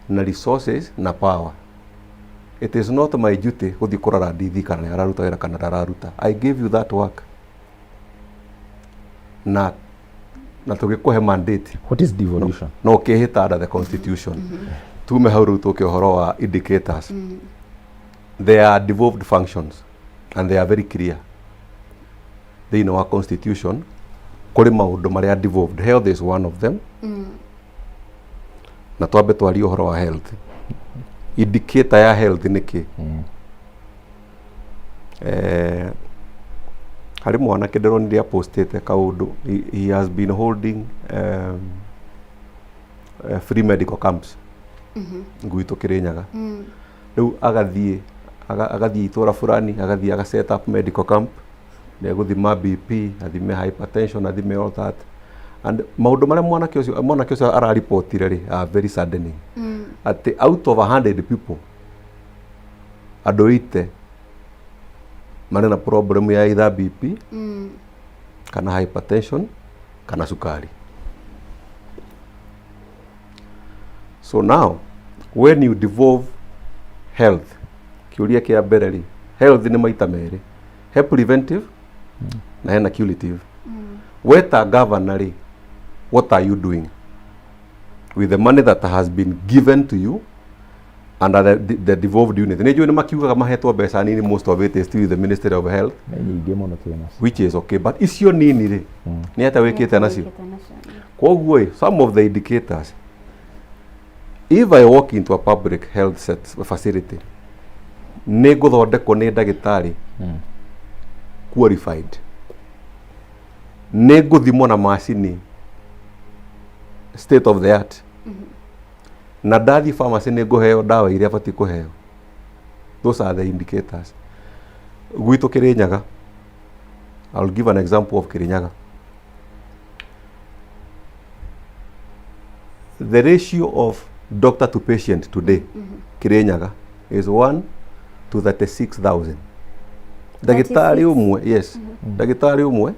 na resources na power. It is not my duty gũthiĩ kũrora ndithi kana nĩ araruta wĩra kana ndararuta. I gave you that work na tũgĩkũhe mandate. What is devolution? No ũkĩhĩta under the constitution. Tume hau rĩu tũke ũhoro wa indicators. They are devolved functions and they are very clear thĩinĩ wa constitution. Kũrĩ maũndũ marĩa devolved, health is one of them. Na twambe twarie ũhoro wa health. Indicator ya health nĩ kĩ? Harĩ mwanake ndĩronire apostĩte kaũndũ. He has been holding free medical camps gwitũ Kĩrĩnyaga. Rĩu agathiĩ agathiĩ itũra fulani, agathiĩ aga set up medical camp, nĩ egũthima BP, athime hypertension, athime all that. And maũndũ marĩa mwanake ũcio araripotire rĩ are very saddening, atĩ out of 100 people, andũ 80 marĩ na problem ya either BP kana hypertension kana sukari. So now when you devolve health, kĩũria kĩa mbere rĩ, health nĩ maita merĩ, he preventive na hena curative. We ta governor rĩ, what are you doing with the money that has been given to you under the devolved unit? Nĩ njũĩ nĩ makiugaga mahetwo mbeca nini, most of it is still the Ministry of Health. Nĩ nyingĩ mũno twĩ nacio. Which is okay, but icio nini rĩ, nĩ atĩa wĩkĩte nacio? Koguo ĩ, some of the indicators, if I walk into a public health facility, nĩ ngũthondekwo nĩ ndagĩtarĩ qualified, nĩ ngũthimwo na macini state of the art, na ndathiĩ pharmacy nĩ ngũheo ndawa iria batiĩ kũheo. Those are the indicators. Gwitũ Kĩrĩnyaga, I'll give an example of Kĩrĩnyaga. The ratio of doctor to patient today, Kĩrĩnyaga, is 1 to 36,000. Ndagĩtarĩ ũmwe, yes, ndagĩtarĩ ũmwe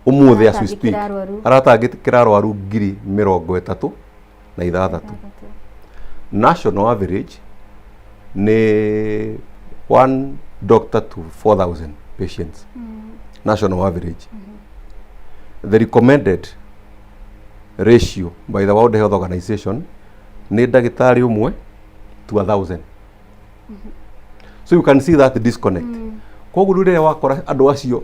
ũmũthĩ as we speak Aratangĩkĩra arwaru. Aratangĩkĩra arwaru 36,000. National average nĩ one doctor to 4000 patients, national average. The recommended ratio by the World Health Organization nĩ ndagĩtarĩ ũmwe to 1000. So you can see that disconnect. Koguo rĩu rĩrĩa wakora andũ acio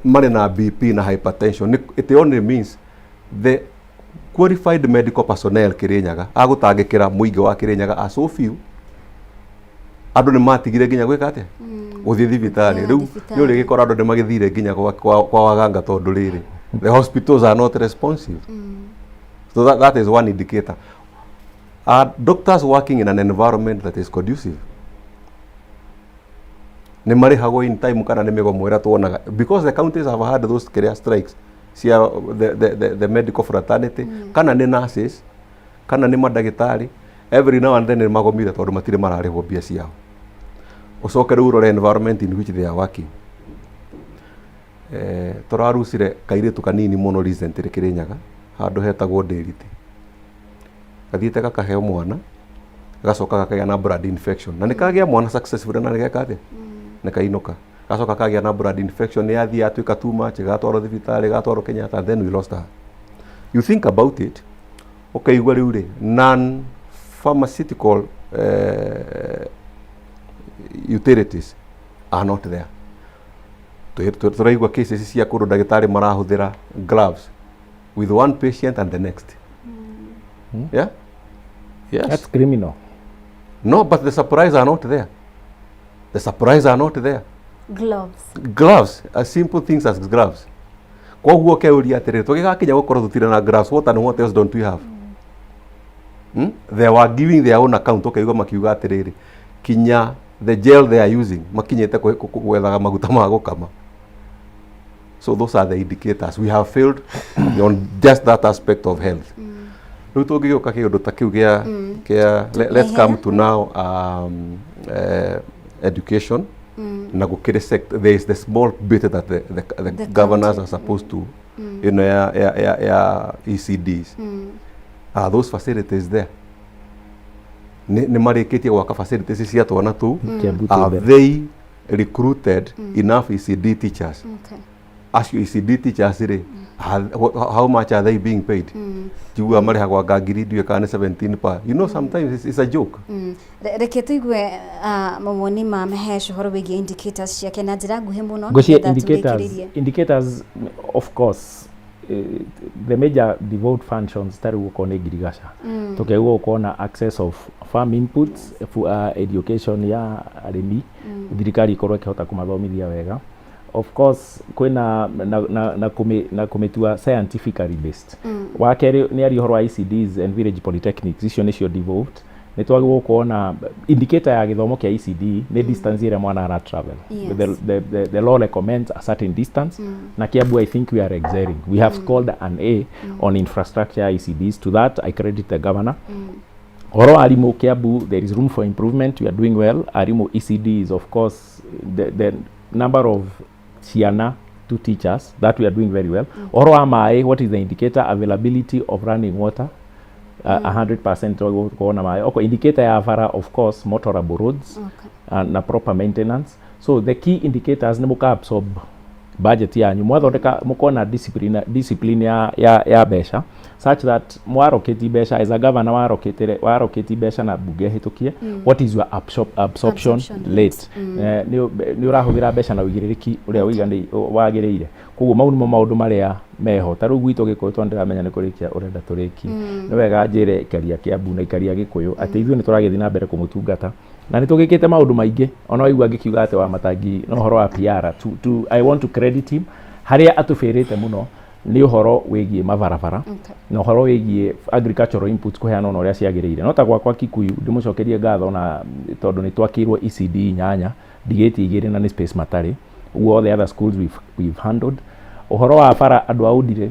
marĩ na BP na hypertension, it only means the qualified medical personnel Kĩrĩnyaga agũtangĩkĩra mũingĩ wa Kĩrĩnyaga are so few. Andũ nĩ matigire nginya gwĩka atĩa, gũthiĩ thibitarĩ. Rĩu nĩ ũrĩgĩkora andũ nĩ magĩthire nginya kwa waganga tondũ rĩrĩ the hospitals are not responsive. So that is one indicator. Are doctors working in an environment that is conducive? Nĩ marĩhagwo in time kana nĩ mĩgomo ĩrĩa tuonaga? Because the counties have had those kĩrĩa strikes cia the medical fraternity, kana nĩ nurses kana nĩ mandagĩtarĩ, every now and then nĩ magomire tondũ matirĩ mararĩhwo mbia ciao. Ũcoke rĩu ũrore environment in which they are working. Tũrarucire kairĩtu kanini mũno recently Kĩrĩnyaga, handũ hetagwo Ndĩriti, gathiĩte gakaheo mwana, gacoka gakagĩa na blood infection, na nĩ kagĩa mwana successfully na nĩ geka atĩa, nĩ kainũka. Gacoka kagĩa na blood infection, nĩ yathiĩ yatuĩka too much, gatwarwo thibitarĩ, gatwarwo Kenyatta, then we lost her. You think about it, ũkaigua rĩu rĩ non pharmaceutical utilities are not there. Tũraigua cases cia kũndũ ndagĩtarĩ marahũthĩra gloves with one patient and the next. Yeah, yes. That's criminal. No, but the supplies are not there. The supplies are not there. Gloves. Gloves, as simple things as gloves. Koguo keuria atĩrĩrĩ, tũgĩgakinya gũkorwo tũtirĩ na gloves, what and what else don't we have? They were giving their own account, ũkaigua makiuga atĩrĩrĩ, kinya the gel they are using makinyĩte gwethaga maguta ma gũkama. So those are the indicators. We have failed on just that aspect of health. Rĩu tũngĩgĩũka kĩũndũ ta kĩu gĩa kĩa let's come to now education. Na gũkĩrĩ there is the small bit that the The governors county. Are supposed to ya ECDs. Are those facilities there? Nĩ marĩkĩtie gwaka facilities cia twana tũu? Kiambu twĩ Are mbere. they recruited enough ECD teachers? Acio ECD teachers rĩ, how much are they being paid? Njiguaga marĩhagwo anga ngiri ndiũĩ kana nĩ 17 per, sometimes it's a joke. Reke tũigue mawoni ma Mahesh ũhoro wĩgiĩ indicators ciake na njĩra nguhĩ mũno, Ngwĩciria nĩgetha indicators, tũrĩkĩrĩrie. Indicators, of course, the major devolved functions ta rĩu okorwo nĩ ngirigaca, tũkeigua gũkorwo na access of farm inputs, education ya arĩmi, thirikari ĩkorwo ĩkĩhota kũmathomithia wega. Of course kwĩna na kũmĩtua scientifically based. Wa kerĩ nĩ aria ũhoro wa ECDs and village polytechnics, icio nĩcio devolved. Nĩ twagĩrĩirwo gũkorwo na indicator ya gĩthomo kĩa ECD nĩ distance ĩrĩa mwana ara travel. The law recommends a certain distance, na Kiambu I think we are excelling. We have scored an A on infrastructure ya ECDs. To that I credit the governor. Ũhoro wa arimũ Kiambu, there is room for improvement. We are doing well. Arimũ ECD is, of course, the number of ciana to teachers, that we are doing very well. Ũhoro wa maĩ, what is the indicator? Availability of running water, 100% gũkorwo na maĩ. Okay, indicator ya bara, of course, motorable roads na proper maintenance. So the key indicators nĩ mũka absorb budget yanyu, mwathondeka mũkona discipline ya mbeca such that mwaroketi mbeca as a governor, waroketi mbeca na bunge hĩtũkie, what is your absorption Absorption rate? Nĩ ũrahũthĩra mbeca na ũigĩrĩrĩki ũrĩa wagĩrĩire? Koguo mau nĩmo maũndũ marĩa meho. Ta rĩu gwitũ Gĩkũyũ, tondũ ndĩramenya nĩ kũrĩkia ũrenda tũrĩkie, nĩ wega njĩre ikaria Kĩambu na ikaria Gĩkũyũ atĩ ithuĩ nĩ tũragĩthiĩ na mbere kũmũtungata na nĩ tũgĩkĩte maũndũ maingĩ. Ona waigua ngĩkiuga atĩ wa matangi na ũhoro wa PR, I want to credit him harĩa atũbĩrĩte mũno. Nĩ ũhoro wĩgiĩ mabarabara na ũhoro wĩgiĩ agricultural inputs kũheanwo na ũrĩa ciagĩrĩire. No ta gwakwa Kikuyu, ndĩmũcokerie ngatho na tondũ nĩ twakĩirwo ECD 8, ndigĩtie 2 na nĩ space matarĩ ũguo. All the other schools we've handled. Ũhoro wa bara, andũ a Ũndire,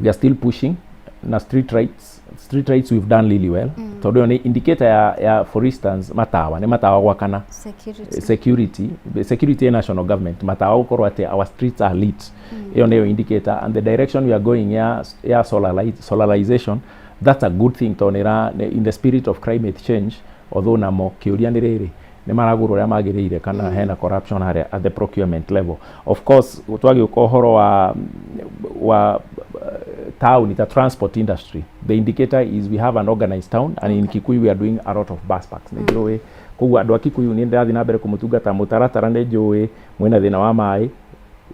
we are still pushing na street lights. Street lights we've done really well, tondũ ĩyo nĩ indicator ya for instance matawa, nĩ matawa gwakana. Security. Security national government, matawa gũkorwo atĩ our streets are lit, ĩyo nĩyo indicator. And the direction we are going ya solar light, solarization, that's a good thing tondũ nĩ in the spirit of climate change, although namo kĩũria nĩ rĩrĩ, nĩ maragũrwo ũrĩa magĩrĩire kana hena corruption harĩa at the procurement level. Of course twagĩũka ũhoro wa town, ta transport industry, the indicator is we have an organized town, and in Kikuyu we are doing a lot of bus parks. Nĩ njũĩ koguo andũ a Kikuyu nĩ ndĩrathiĩ na mbere kũmũtungata. Mũtaratara, nĩ njũĩ mwĩna thĩna wa maĩ,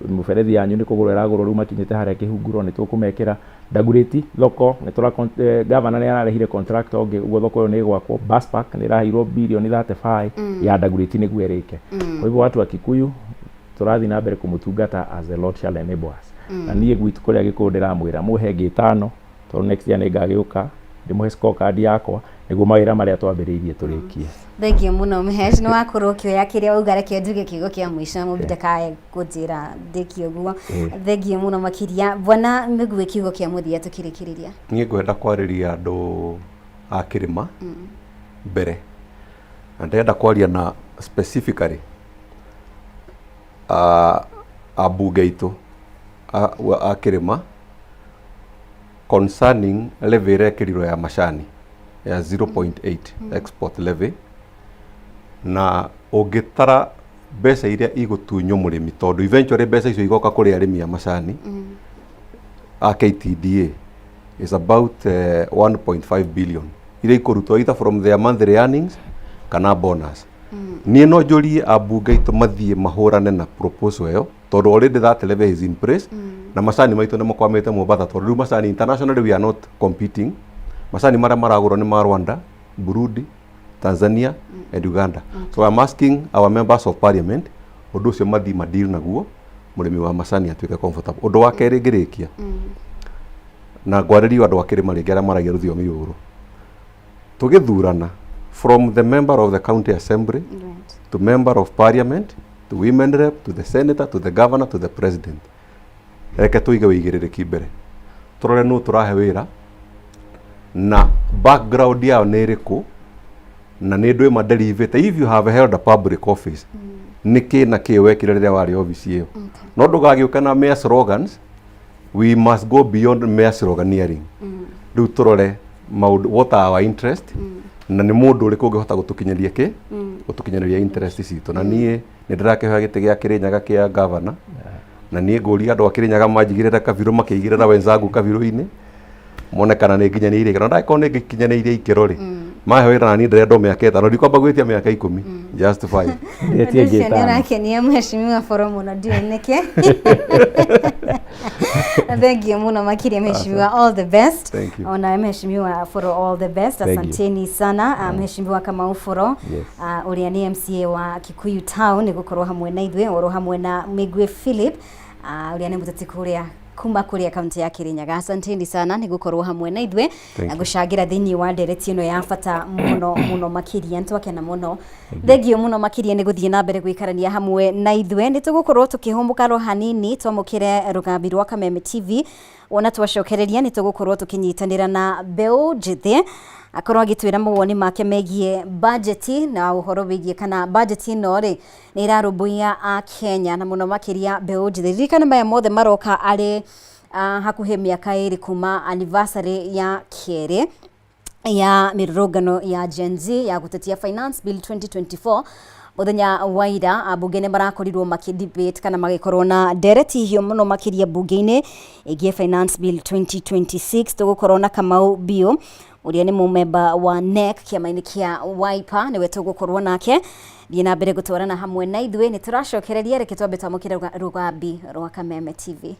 mũberethi yanyu nĩ kũgũrwo ĩragũrwo, rĩu makinyĩte harĩa kĩhunguro, nĩ tũkũmekĩra. Dagoretti thoko nĩ tũra governor nĩ ararehire contractor ũngĩ, ũguo thoko ĩyo nĩ ĩgwakwo. Bus park nĩ ĩraheirwo birioni 35 ya Dagoretti nĩguo ĩrĩke. Kwa hivyo watu wa Kikuyu, tũrathiĩ na mbere kũmũtungata as the Lord shall enable us. Na niĩ gwitũ kũrĩa Gĩkũyũ ndĩramwĩra mũhe ngĩ 5, tondũ next year nĩ ngagĩũka ndĩmũhe scorecard yakwa nĩguo mawĩra marĩa twambĩrĩirie tũrĩkie. Thengiũ mũno Mhesh, nĩ wakorwo ũkĩoya kĩrĩa wauga. Reke njuge kiugo kĩa mũico na mũndũ ndakae kũnjĩra ndĩkie ũguo. Thengiũ mũno makĩria. Bwana Mĩgui, kiugo kĩa mũthia tũkĩrĩkĩrĩria. Niĩ ngwenda kwarĩria andũ a kĩrĩma mbere, na ndĩrenda kwaria na specifically ambunge aitũ a kĩrĩma concerning levy ĩrekĩrirwo ya macani ya 0.8 export levy. Na ũngĩtara mbeca iria igũtunywo mũrĩmi, tondũ eventually mbeca icio igoka kũrĩ arĩmi a macani a KTDA, is about 1.5 billion iria ikũrutwo either from their monthly earnings kana bonus. Niĩ no njũrie ambunge aitũ mathiĩ mahũrane na proposal ĩyo, tondũ already that levy is in place, na macani maitũ nĩ makwamĩte Mombatha, tondũ rĩu macani internationally we are not competing. Macani marĩa maragũrwo nĩ ma Rwanda, Burundi, Tanzania and Uganda. So I'm asking our members of parliament ũndũ ũcio mathiĩ madeal naguo, mũrĩmi wa macani atuĩke comfortable. Ũndũ wa kerĩ ngĩrĩkia, na ngwarĩrio andũ a kĩrĩma rĩngĩ arĩa maragia rũthiomi rũrũ, tũgĩthurana from the member of the county assembly to member of parliament to women rep to the senator to the governor to the president, reke tũige wĩigĩrĩrĩki mbere, tũrore nũ tũrahe wĩra na background yao nĩ ĩrĩkũ na nĩ ndũ ĩmaderivĩte. If you have held a public office, nĩ kĩ na kĩ wekire rĩrĩa warĩ obici ĩyo? No ndũgagĩũke na mere slogans. We must go beyond mere sloganeering. Rĩu tũrore maũndũ, what are our interest, na nĩ mũndũ ũrĩkũ ũngĩhota gũtũkinyĩria kĩ gũtũkinyanĩria interest citũ. Na niĩ nĩ ndĩrakĩhoya gĩtĩ gĩa Kĩrĩnyaga kĩa governor, na niĩ ngũria andũ a Kĩrĩnyaga manjigĩrĩre kabirũ, makĩigĩrĩra wenzangu kabirũ-inĩ, mone kana nĩ nginyanĩirie ikĩro. Na ndagĩkorwo nĩ nginyanĩirie ikĩro rĩ, mahe wĩra, na niĩ ndĩrenda o mĩaka 5, ndikwamba gwĩtia mĩaka 10, just 5. Ũndũ ũcio nĩ ũrakenia mheshimiwa Boro mũno, ndiũĩ nĩkĩ. Thengiũ mũno makĩria mheshimiwa, all the best. Thank you. Ona mheshimiwa Boro, all the best. Thank you. Asanteni sana. Mheshimiwa Kamau Boro, ũrĩa nĩ MCA wa Kikuyu Town, nĩ gũkorwo hamwe na ithuĩ, oro hamwe na Mĩgwi Philip, ũrĩa nĩ mũteti kũrĩa kuma kũrĩa kaunti ya Kirinyaga. Asanteni sana nĩ gũkorwo hamwe na ithuĩ Thank na you. gũcangĩra thĩinĩ wa ndereti ĩno ya bata mũno mũno makĩria. Nĩ twakena mũno, thengio mũno makĩria nĩ gũthiĩ na mbere gũikarania hamwe na ithuĩ. Nĩ tũgũkorwo tũkĩhũmũka ro hanini, twamũkĩre rũgambi rwa Kameme TV. Wona twacokereria, nĩ tũgũkorwo tũkĩnyitanĩra na mbeũ njĩthĩ, akorwo agĩtwĩra mawoni make megiĩ bajeti na ũhoro wĩgiĩ kana bajeti ĩno rĩ nĩ ĩrarũmbũiya a Kenya na mũno makĩria mbeũ njĩthĩ. Ririkana maya mothe maroka arĩ hakuhĩ mĩaka 2 kuma anniversary ya kerĩ ya mĩrũrũngano ya Gen Z ya gũtetia Finance Bill 2024. Mũthenya wa ira ambunge nĩ marakorirwo makĩ-debate kana magĩkorwo na ndereti hiũ mũno makĩria mbunge-inĩ ĩgiĩ Finance Bill 2026. Tũgũkorwo na Kamau Biũ, ũrĩa nĩ mũmemba wa NEC kĩama-inĩ kĩa Wiper, nĩwe tũgũkorwo nake. Thiĩ na mbere gũtwarana hamwe na ithuĩ, nĩ tũracokereria. Reke twambe twamũkĩre rũgambi rwa Kameme TV.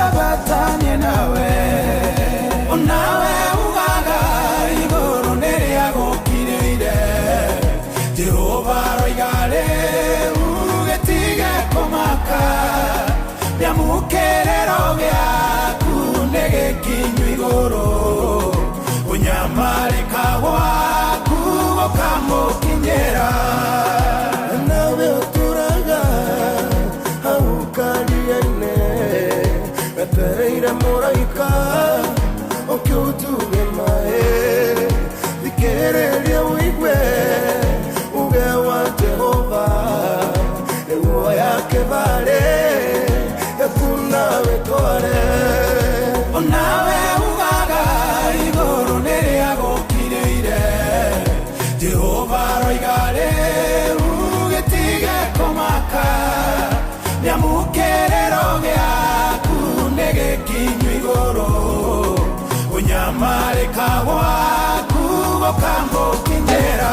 Abatanie nawe Onawe ugaga Iguru nĩrĩa gũkirĩire Jehova aroiga rĩu gĩtige kũmaka Nĩamũkĩrĩro gĩaku nĩ gĩkinyu igũrũ Ũnyamarĩka gwaku gũkamũkinyĩra Nawe ũtũraga hau karia-inĩ wetereire mũraika ũke ũtuge maĩ thikĩrĩria ũigue uge wa Jehova nĩguo yake barĩ yaku nawe tware Onawe ugaga igũrũ nĩrĩa gũkirĩire Jehova aroiga rĩu gĩtige kũmaka Nĩamũkĩrĩro gĩaku nĩ gĩkinyu igũrũ Ũnyamarĩka gwaku gũkamũkinyĩra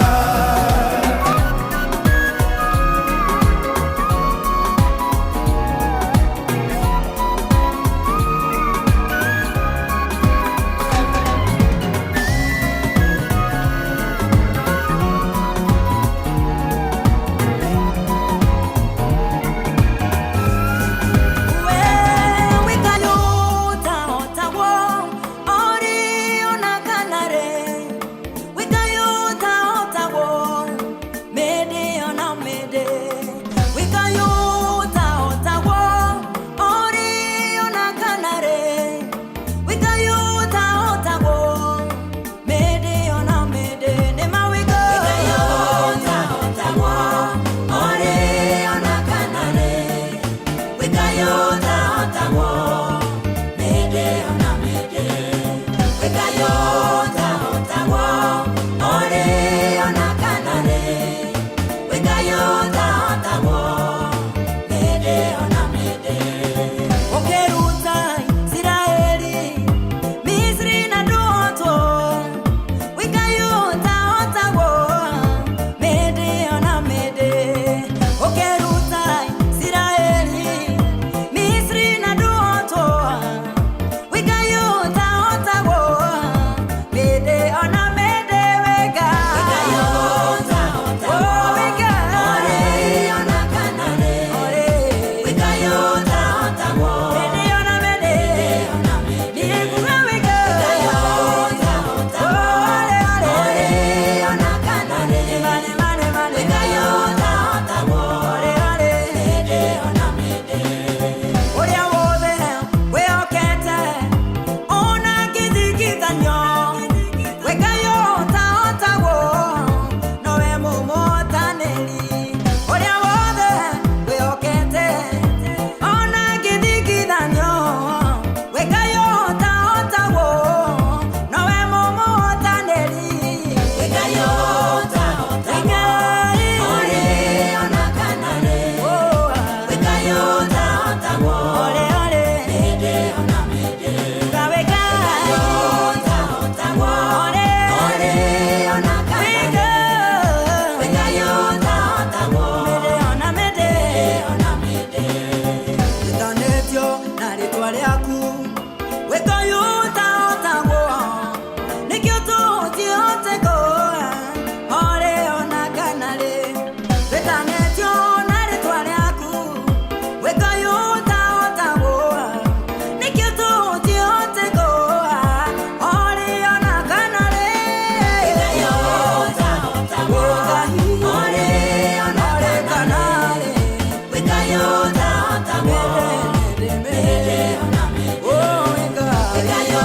Mede, oh,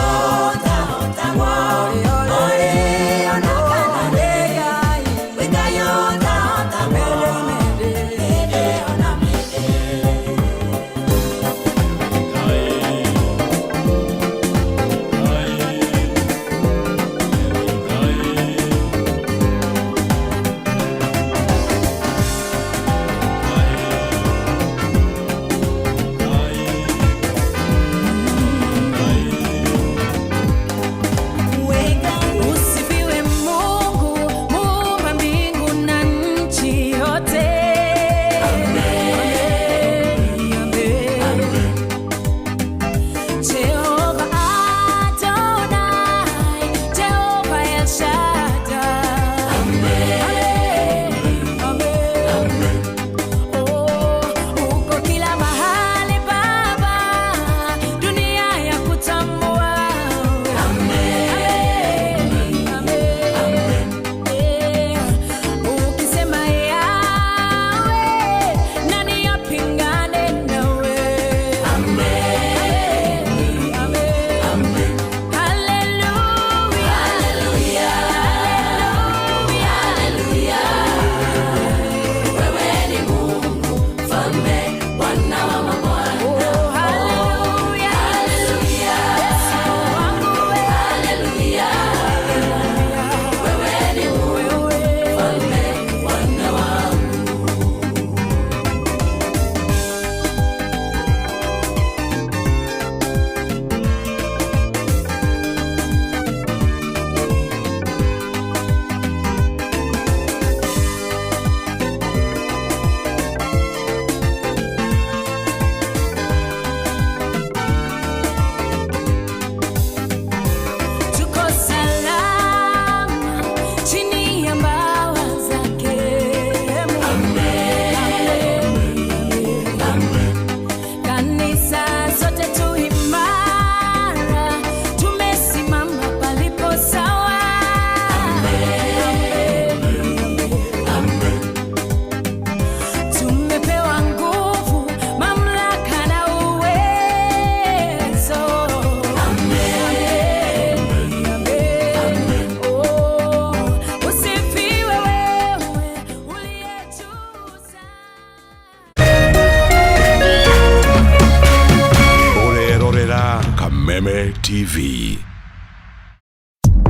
Kameme TV.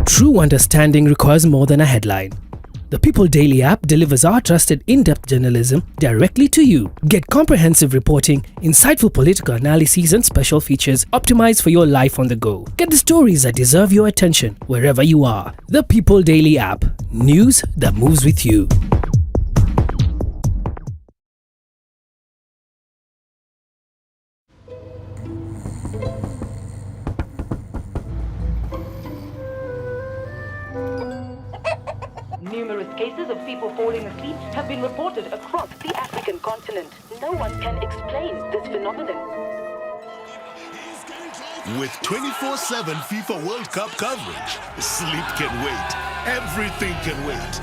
True understanding requires more than a headline. The People Daily app delivers our trusted in depth journalism directly to you. Get comprehensive reporting, insightful political analyses, and special features optimized for your life on the go. Get the stories that deserve your attention wherever you are. The People Daily app. News that moves with you. Numerous cases of people falling asleep have been reported across the African continent. No one can explain this phenomenon. With 24/7 FIFA World Cup coverage, sleep can wait. Everything can wait.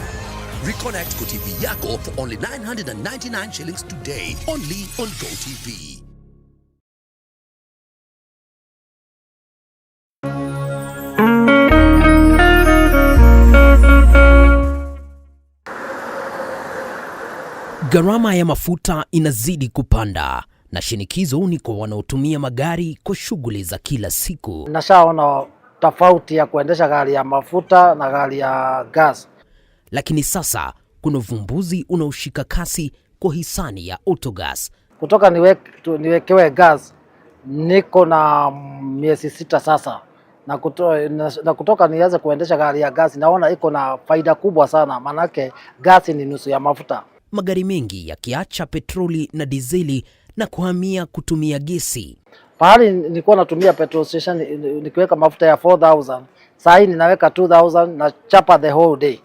Reconnect GoTV yako for only 999 shillings today. Only on GoTV. Gharama ya mafuta inazidi kupanda na shinikizo ni kwa wanaotumia magari kwa shughuli za kila siku. Nashaona tofauti ya kuendesha gari ya mafuta na gari ya gas. Lakini sasa kuna uvumbuzi unaoshika kasi kwa hisani ya Autogas. Kutoka niwekewe gas niko na miezi 6 sasa na kutoka nianze kuendesha gari ya gas, naona iko na faida kubwa sana, manake gas ni nusu ya mafuta. Magari mengi yakiacha petroli na dizeli na kuhamia kutumia gesi. Pahali nilikuwa natumia petrol station nikiweka mafuta ya 4000, saa hii ninaweka 2000 na chapa the whole day.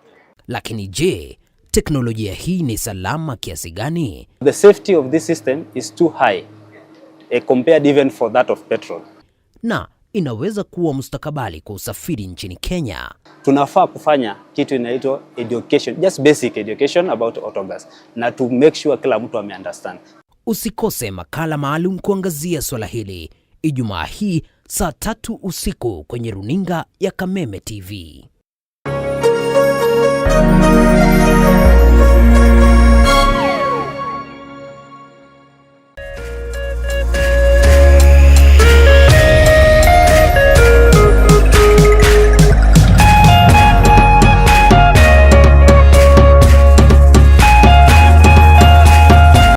Lakini je, teknolojia hii ni salama kiasi gani? The safety of this system is too high compared even for that of petrol. Na inaweza kuwa mustakabali kwa usafiri nchini Kenya. Tunafaa kufanya kitu inaitwa education, just basic education about autogas, na to make sure kila mtu ameunderstand. Usikose makala maalum kuangazia swala hili Ijumaa hii saa 3 usiku kwenye runinga ya Kameme TV.